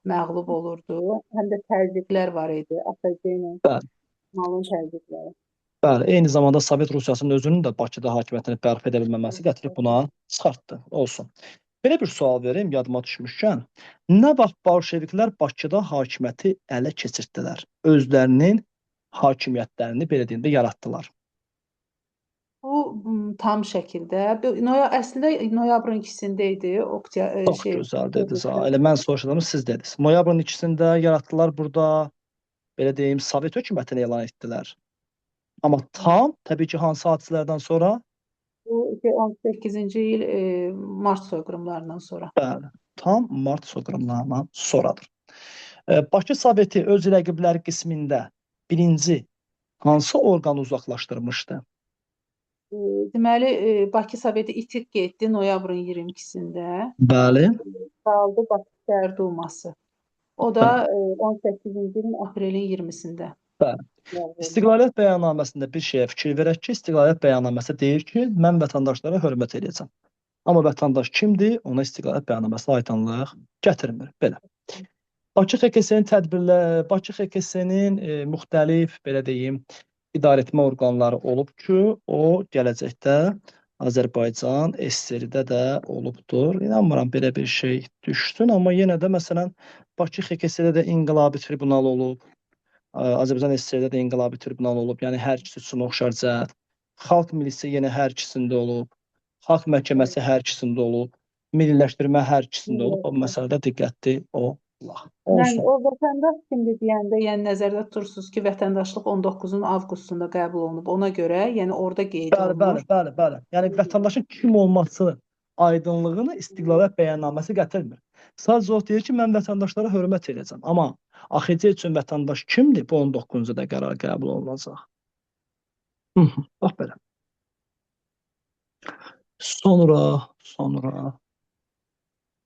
məğlub olurdu. Həm də təzyiqlər var idi. AXC ilə Osmanlının təzyiqləri. Bəli, eyni zamanda Sovet Rusiyasının özünün də Bakıda hakimiyyətini bərpa edə bilməməsi gətirib buna çıxartdı. Olsun. Belə bir sual verim, yadıma düşmüşkən. Nə vaxt bolşeviklər Bakıda hakimiyyəti ələ keçirtdilər? Özlərinin hakimiyyətlərini belə deyim də yaratdılar. Bu tam şəkildə. Əslində noyabrın 2-sində idi. Çox gözəl dediniz. Elə mən soruşacağım, siz dediniz. Noyabrın 2-sində yaratdılar burada, belə deyim, Sovet hökumətini elan etdilər. Amma tam, təbii ki, hansı hadisələrdən sonra? Bu 18-ci il mart soyqırımlarından sonra. Bəli, tam mart soyqırımlarından sonradır. Bakı Soveti öz rəqibləri qismində birinci hansı orqanı uzaqlaşdırmışdı? Deməli, Bakı Soveti itiq getdi noyabrın 22-sində. Bəli. Qaldı Bakı Şəhər Duması. O da 18-ci ilin aprelin 20-sində. Bəli. İstiqlaliyyət bəyannaməsində bir şeyə fikir verək ki, İstiqlaliyyət bəyannaməsi deyir ki, mən vətəndaşlara hörmət eləyəcəm. Amma vətəndaş kimdir? Ona İstiqlaliyyət bəyannaməsi aydınlıq gətirmir. Belə. Bakı XKS-nin tədbirlər, Bakı XKS-nin müxtəlif, belə deyim, idarəetmə orqanları olub ki, o gələcəkdə Azərbaycan SSR-də də olubdur. İnanmıram belə bir şey düşsün, amma yenə də məsələn Bakı XKS-də də İnqilabi Tribunal olub. Azərbaycan SSR-də də İnqilabi Tribunal olub. Yəni hər ikisi üçün oxşar cəhət. Xalq milisi yenə hər ikisində olub. Xalq məhkəməsi hər ikisində olub. Milliləşdirmə hər ikisində olub. O məsələdə diqqətli olaq. Mən o vətəndaş kimdir deyəndə, yəni nəzərdə tutursunuz ki, vətəndaşlıq 19-un avqustunda qəbul olunub. Ona görə, yəni orada qeyd olunur. Bəli, bəli, bəli. Yəni vətəndaşın kim olması aydınlığını İstiqlaliyyət bəyannaməsi gətirmir. Sadəcə o deyir ki, mən vətəndaşlara hörmət edəcəm. Amma AXC üçün vətəndaş kimdir? Bu 19-cu da qərar qəbul olunacaq. Bax belə. Sonra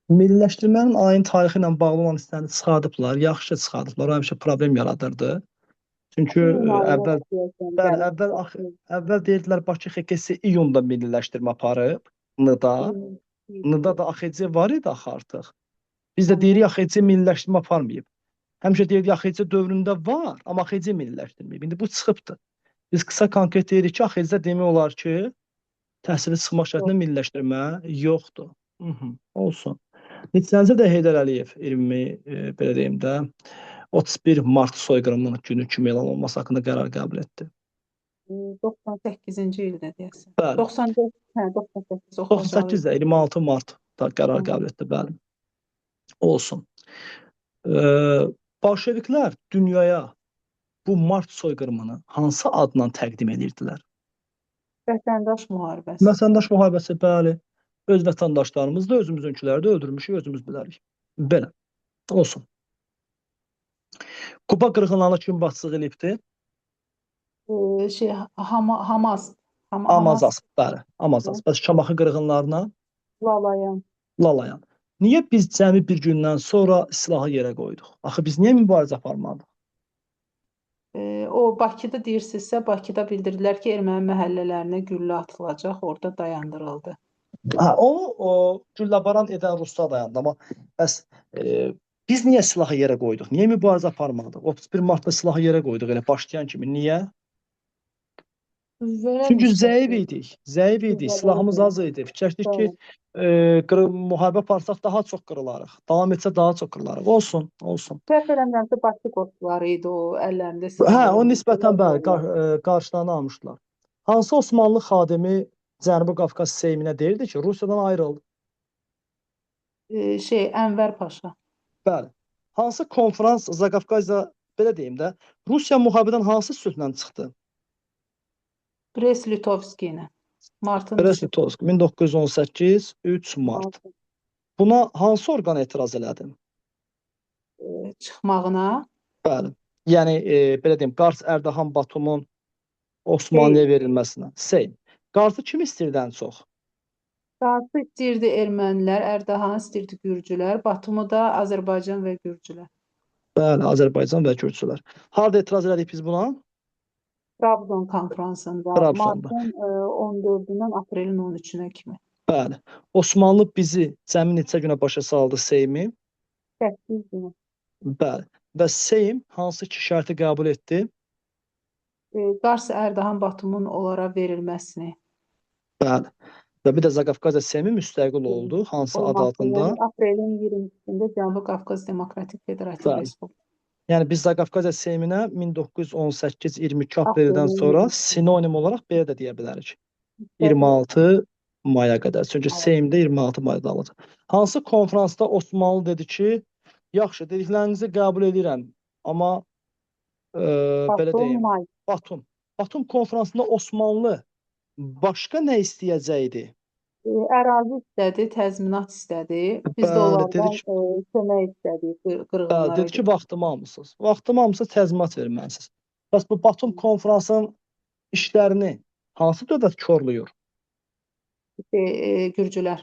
milliləşdirmənin ayın tarixi ilə bağlı olan hissəni çıxardıblar. Yaxşı çıxardıblar. O həmişə problem yaradırdı. Çünki İyun ayına əvvəl deyəsən bəli, gəlib əvvəl Bakıya. əvvəl deyirdilər Bakı XKS iyunda milliləşdirmə aparıb. NDA. NDA da AXC var idi axı artıq. Biz də deyirik AXC milliləşdirmə aparmayıb. Həmişə deyirdik AXC dövründə var, amma AXC milliləşdirməyib. İndi bu çıxıbdır. Biz qısa konkret deyirik ki, AXC-də demək olar ki, təhsili çıxmaq şərtində milliləşdirmə yoxdur. Olsun. Neçənci də Heydər Əliyev 20 belə deyim də 31 mart soyqırımının günü kimi elan olunması haqqında qərar qəbul etdi. 98-ci ildə deyəsən. Bəli. 94, hə, 98, Xocalı. 98-də 26 martda qərar qəbul etdi, bəli. Olsun. Bolşeviklər dünyaya bu mart soyqırımını hansı adla təqdim edirdilər? Vətəndaş müharibəsi. Vətəndaş müharibəsi, bəli. Öz vətəndaşlarımızı da özümüzünkiləri də öldürmüşük, özümüz bilərik. Belə. Olsun. Quba qırğınlarına kim başçılıq eləyibdi? Şey, Hamas. Hamas, Amazas, bəli, Amazas. Bəs Şamaxı qırğınlarına? Lalayan. Lalayan. Niyə biz cəmi bir gündən sonra silahı yerə qoyduq? Axı biz niyə mübarizə aparmadıq? O Bakıda deyirsinizsə, Bakıda bildirdilər ki, erməni məhəllələrinə güllə atılacaq, orada dayandırıldı. Hə, onu o gülləbaran edən ruslar dayandı, amma bəs biz niyə silahı yerə qoyduq? Niyə mübarizə aparmadıq? 31 martda silahı yerə qoyduq elə başlayan kimi. Niyə? Çünki zəif idik. Zəif idik. Silahımız az idi. Fikirləşdik ki, müharibə aparsaq daha çox qırılarıq. Davam etsə daha çox qırılarıq. Olsun, olsun. Səhv eləmirəmsə Bakı qoşquları idi o, əllərində silah. Hə, o nisbətən bəli, qarşılarını almışdılar. Hansı Osmanlı xadimi Cənubi Qafqaz Seyminə deyirdi ki, Rusiyadan ayrıl? Ənvər Paşa. Bəli. Hansı konfrans Zaqafqaziya, belə deyim də, Rusiya müharibədən hansı sülhlə çıxdı? Brest-Litovski ilə. Martın Brest-Litovsk 1918 3 mart. Buna hansı orqan etiraz elədi? Çıxmağına? Bəli. Yəni belə deyim, Qars Ərdəhan Batumun Osmanlıya verilməsinə. Seym. Qarsı kim istəyirdi ən çox? Qarsı istəyirdi ermənilər, Ərdəhanı istəyirdi gürcülər, Batumu da Azərbaycan və gürcülər. Bəli, Azərbaycan və gürcülər. Harda etiraz elədik biz buna? Trabzon konfransında. Trabzonda. Martın 14-dən aprelin 13-ünə kimi. Bəli. Osmanlı bizi cəmi neçə günə başa saldı Seymi? 8 günə. Bəli. Və Seym hansı ki şərti qəbul etdi? Qars Ərdəhan Batumun onlara verilməsini. Bəli. Və bir də Zaqafqaziya Seymi müstəqil oldu. Hansı ad altında? Yəni, aprelin 20-sində Cənubi Qafqaz Demokratik Federativ Respublikası. Yəni biz Zaqafqaziya Seyminə 1918-22 apreldən sonra sinonim olaraq belə də deyə bilərik. 26 maya qədər. Çünki Seymdə 26 mayda alacaq. Hansı konfransda Osmanlı dedi ki, yaxşı, dediklərinizi qəbul edirəm, amma belə deyim, Batum. Batum konfransında Osmanlı başqa nə istəyəcəkdi? Ərazi istədi, təzminat istədi. Biz də onlardan kömək istədik qırğınlara. Bəli, dedi ki, vaxtımı almısınız. Vaxtımı almısınız, təzminat verməlisiniz. Bəs bu Batum konfransının işlərini hansı dövlət korlayır? Gürcülər.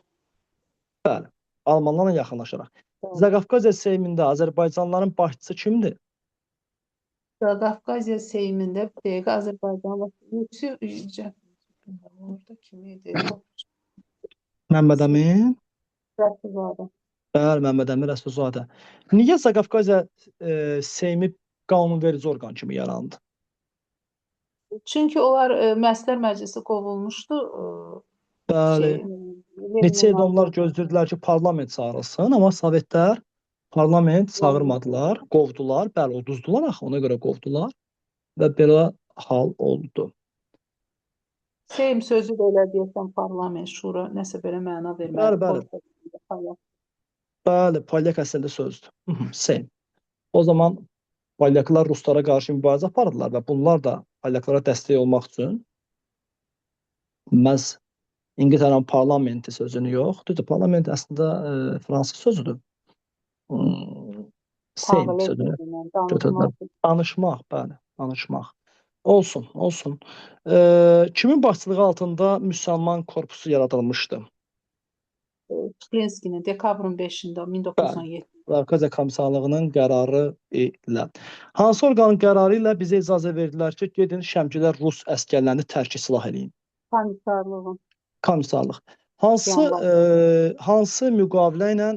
Bəli, Almanlarla yaxınlaşaraq. Zaqafqaziya Seymində Azərbaycanlıların başçısı kimdir? Zaqafqaziya Seymində bir dəqiqə Azərbaycan orada kim idi? Məmməd Əmin Rəsulzadə. Bəli, Məmməd Əmin Rəsulzadə. Niyə Zaqafqaziya Seymi qanunverici orqan kimi yarandı? Çünki onlar Müəssislər Məclisi qovulmuşdu. Bəli. Neçə il onlar gözləyirdilər ki, parlament çağırılsın, amma Sovetlər parlament çağırmadılar, qovdular. Bəli, uduzdular axı, ona görə qovdular və belə hal oldu. Seym sözü də elə deyəsən, parlament, şura, nəsə belə məna verməli. Bəli, bəli. Bəli, polyak əslində sözdür. Seym. O zaman polyaklar ruslara qarşı mübarizə apardılar və bunlar da polyaklara dəstək olmaq üçün məhz İngiltərənin parlamenti sözünü yox, düzdür, parlament əslində fransız sözüdür. Seym sözünü götürdülər. Danışmaq, bəli, danışmaq. Olsun, olsun. Kimin başçılığı altında müsəlman korpusu yaradılmışdı? Şklinskinin dekabrın 5-də 1917. Qafqaziya Komissarlığının qərarı ilə. Hansı orqanın qərarı ilə bizə icazə verdilər ki, gedin Şəmkirdə rus əsgərlərini tərki silah eləyin? Komissarlığın. Komissarlıq. Hansı Yanvar. Hansı müqavilə ilə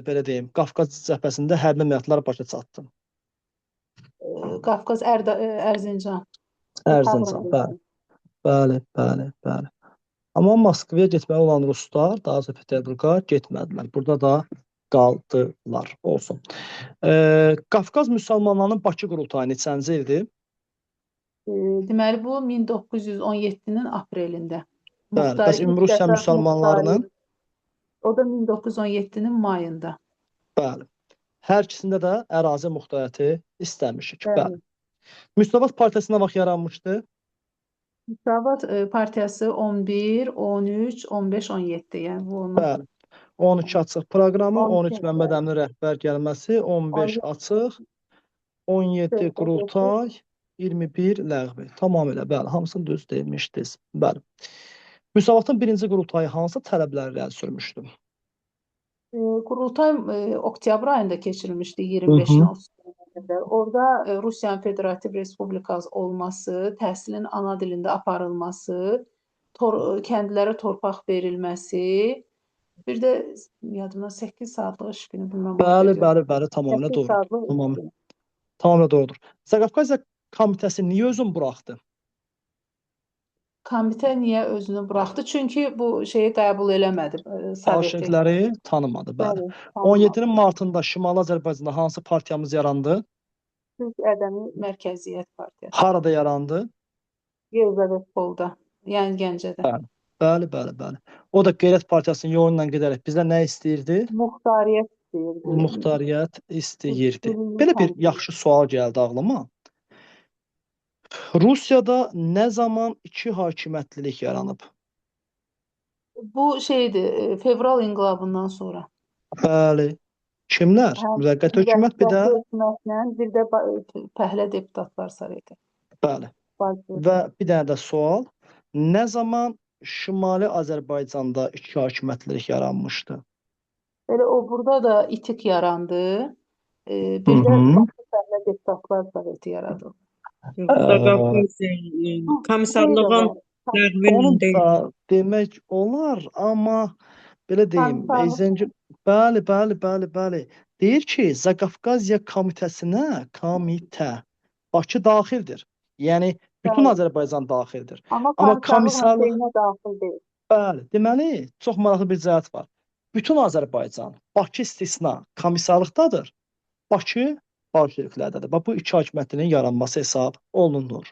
belə deyim, Qafqaz cəbhəsində hərbi əməliyyatlar başa çatdı? Qafqaz Ərzincan. Ərzincan, bəli. Bəli, bəli, bəli. Amma Moskvaya getməli olan ruslar daha sonra Peterburqa getmədilər. Burada da qaldılar. Olsun. Qafqaz müsəlmanlarının Bakı qurultayı neçənci ildir? Deməli bu 1917-nin aprelində. Bəli, bəs ilk Ümumi Rusiya dəfə müsəlmanlarının? O da 1917-nin mayında. Bəli. Hər ikisində də ərazi muxtariyyəti istəmişik. Bəli. Bəli. Müsavat Partiyası nə vaxt yaranmışdı? Müsavat Partiyası 11, 13, 15, 17. Yəni bu onun. Bəli. 12 açıq proqramı, 12 13 Məmməd Əmin rəhbər gəlməsi, 15 17 açıq, 17 17 qurultay, 21 ləğvi. Tamamilə bəli, hamısını düz demişdiniz. Bəli. Müsavatın birinci qurultayı hansı tələbləri irəli sürmüşdü? Qurultay oktyabr ayında keçirilmişdi, 25-dən 30-una qədər. Orada Rusiyanın Federativ Respublikası olması, təhsilin ana dilində aparılması, kəndlərə torpaq verilməsi, bir də yadımdan 8 saatlıq iş günü bilməm. Bəli, bəli, bəli, tamamilə 8 doğrudur. saatlıq iş günü. Tamamilə doğrudur. Zaqafqaziya Komitəsi niyə özünü buraxdı? Komitə niyə özünü buraxdı? Çünki bu şeyi qəbul eləmədi, Soveti. Bolşevikləri tanımadı, bəli. Bəli, tanımadı. 17-nin martında Şimali Azərbaycanda hansı partiyamız yarandı? Türk Ədəmi Mərkəziyyət Partiyası. Harada yarandı? Yelizavetpolda, yəni Gəncədə. Bəli, bəli, bəli, bəli. O da Qeyrət Partiyasının yolu ilə gedərək bizə nə istəyirdi? Muxtariyyət istəyirdi. Muxtariyyət istəyirdi. Milli Belə bir təmsil. yaxşı sual gəldi ağlıma. Rusiyada nə zaman iki hakimiyyətlilik yaranıb? Bu şeydir, fevral inqilabından sonra. Bəli. Kimlər? Həm Müvəqqəti hökumət bir də müvəqqəti hökumətlə, bir də Pəhlə deputatlar sarayı. Bəli. Və bir dənə də sual. Nə zaman Şimali Azərbaycanda iki hakimiyyətlilik yaranmışdı? Elə o burada da itik yarandı. Bir də Bakı Pəhlə deputatlar Soveti yaradıldı. Komissarlığın ləğvi Onu ilə deyil. da demək olar, amma belə deyim, Komissarlıq. Bəli, bəli, bəli, bəli. Deyir ki, Zaqafqaziya Komitəsinə komitə Bakı daxildir. Yəni bütün Bəli. Azərbaycan daxildir. Amma Amma komissarlıq komissarlıq şeyinə daxil deyil. Bəli, deməli, çox maraqlı bir cəhət var. Bütün Azərbaycan, Bakı istisna komissarlıqdadır. Bakı bolşeviklərdədir. Bax, bu iki hakimiyyətlinin yaranması hesab olunur.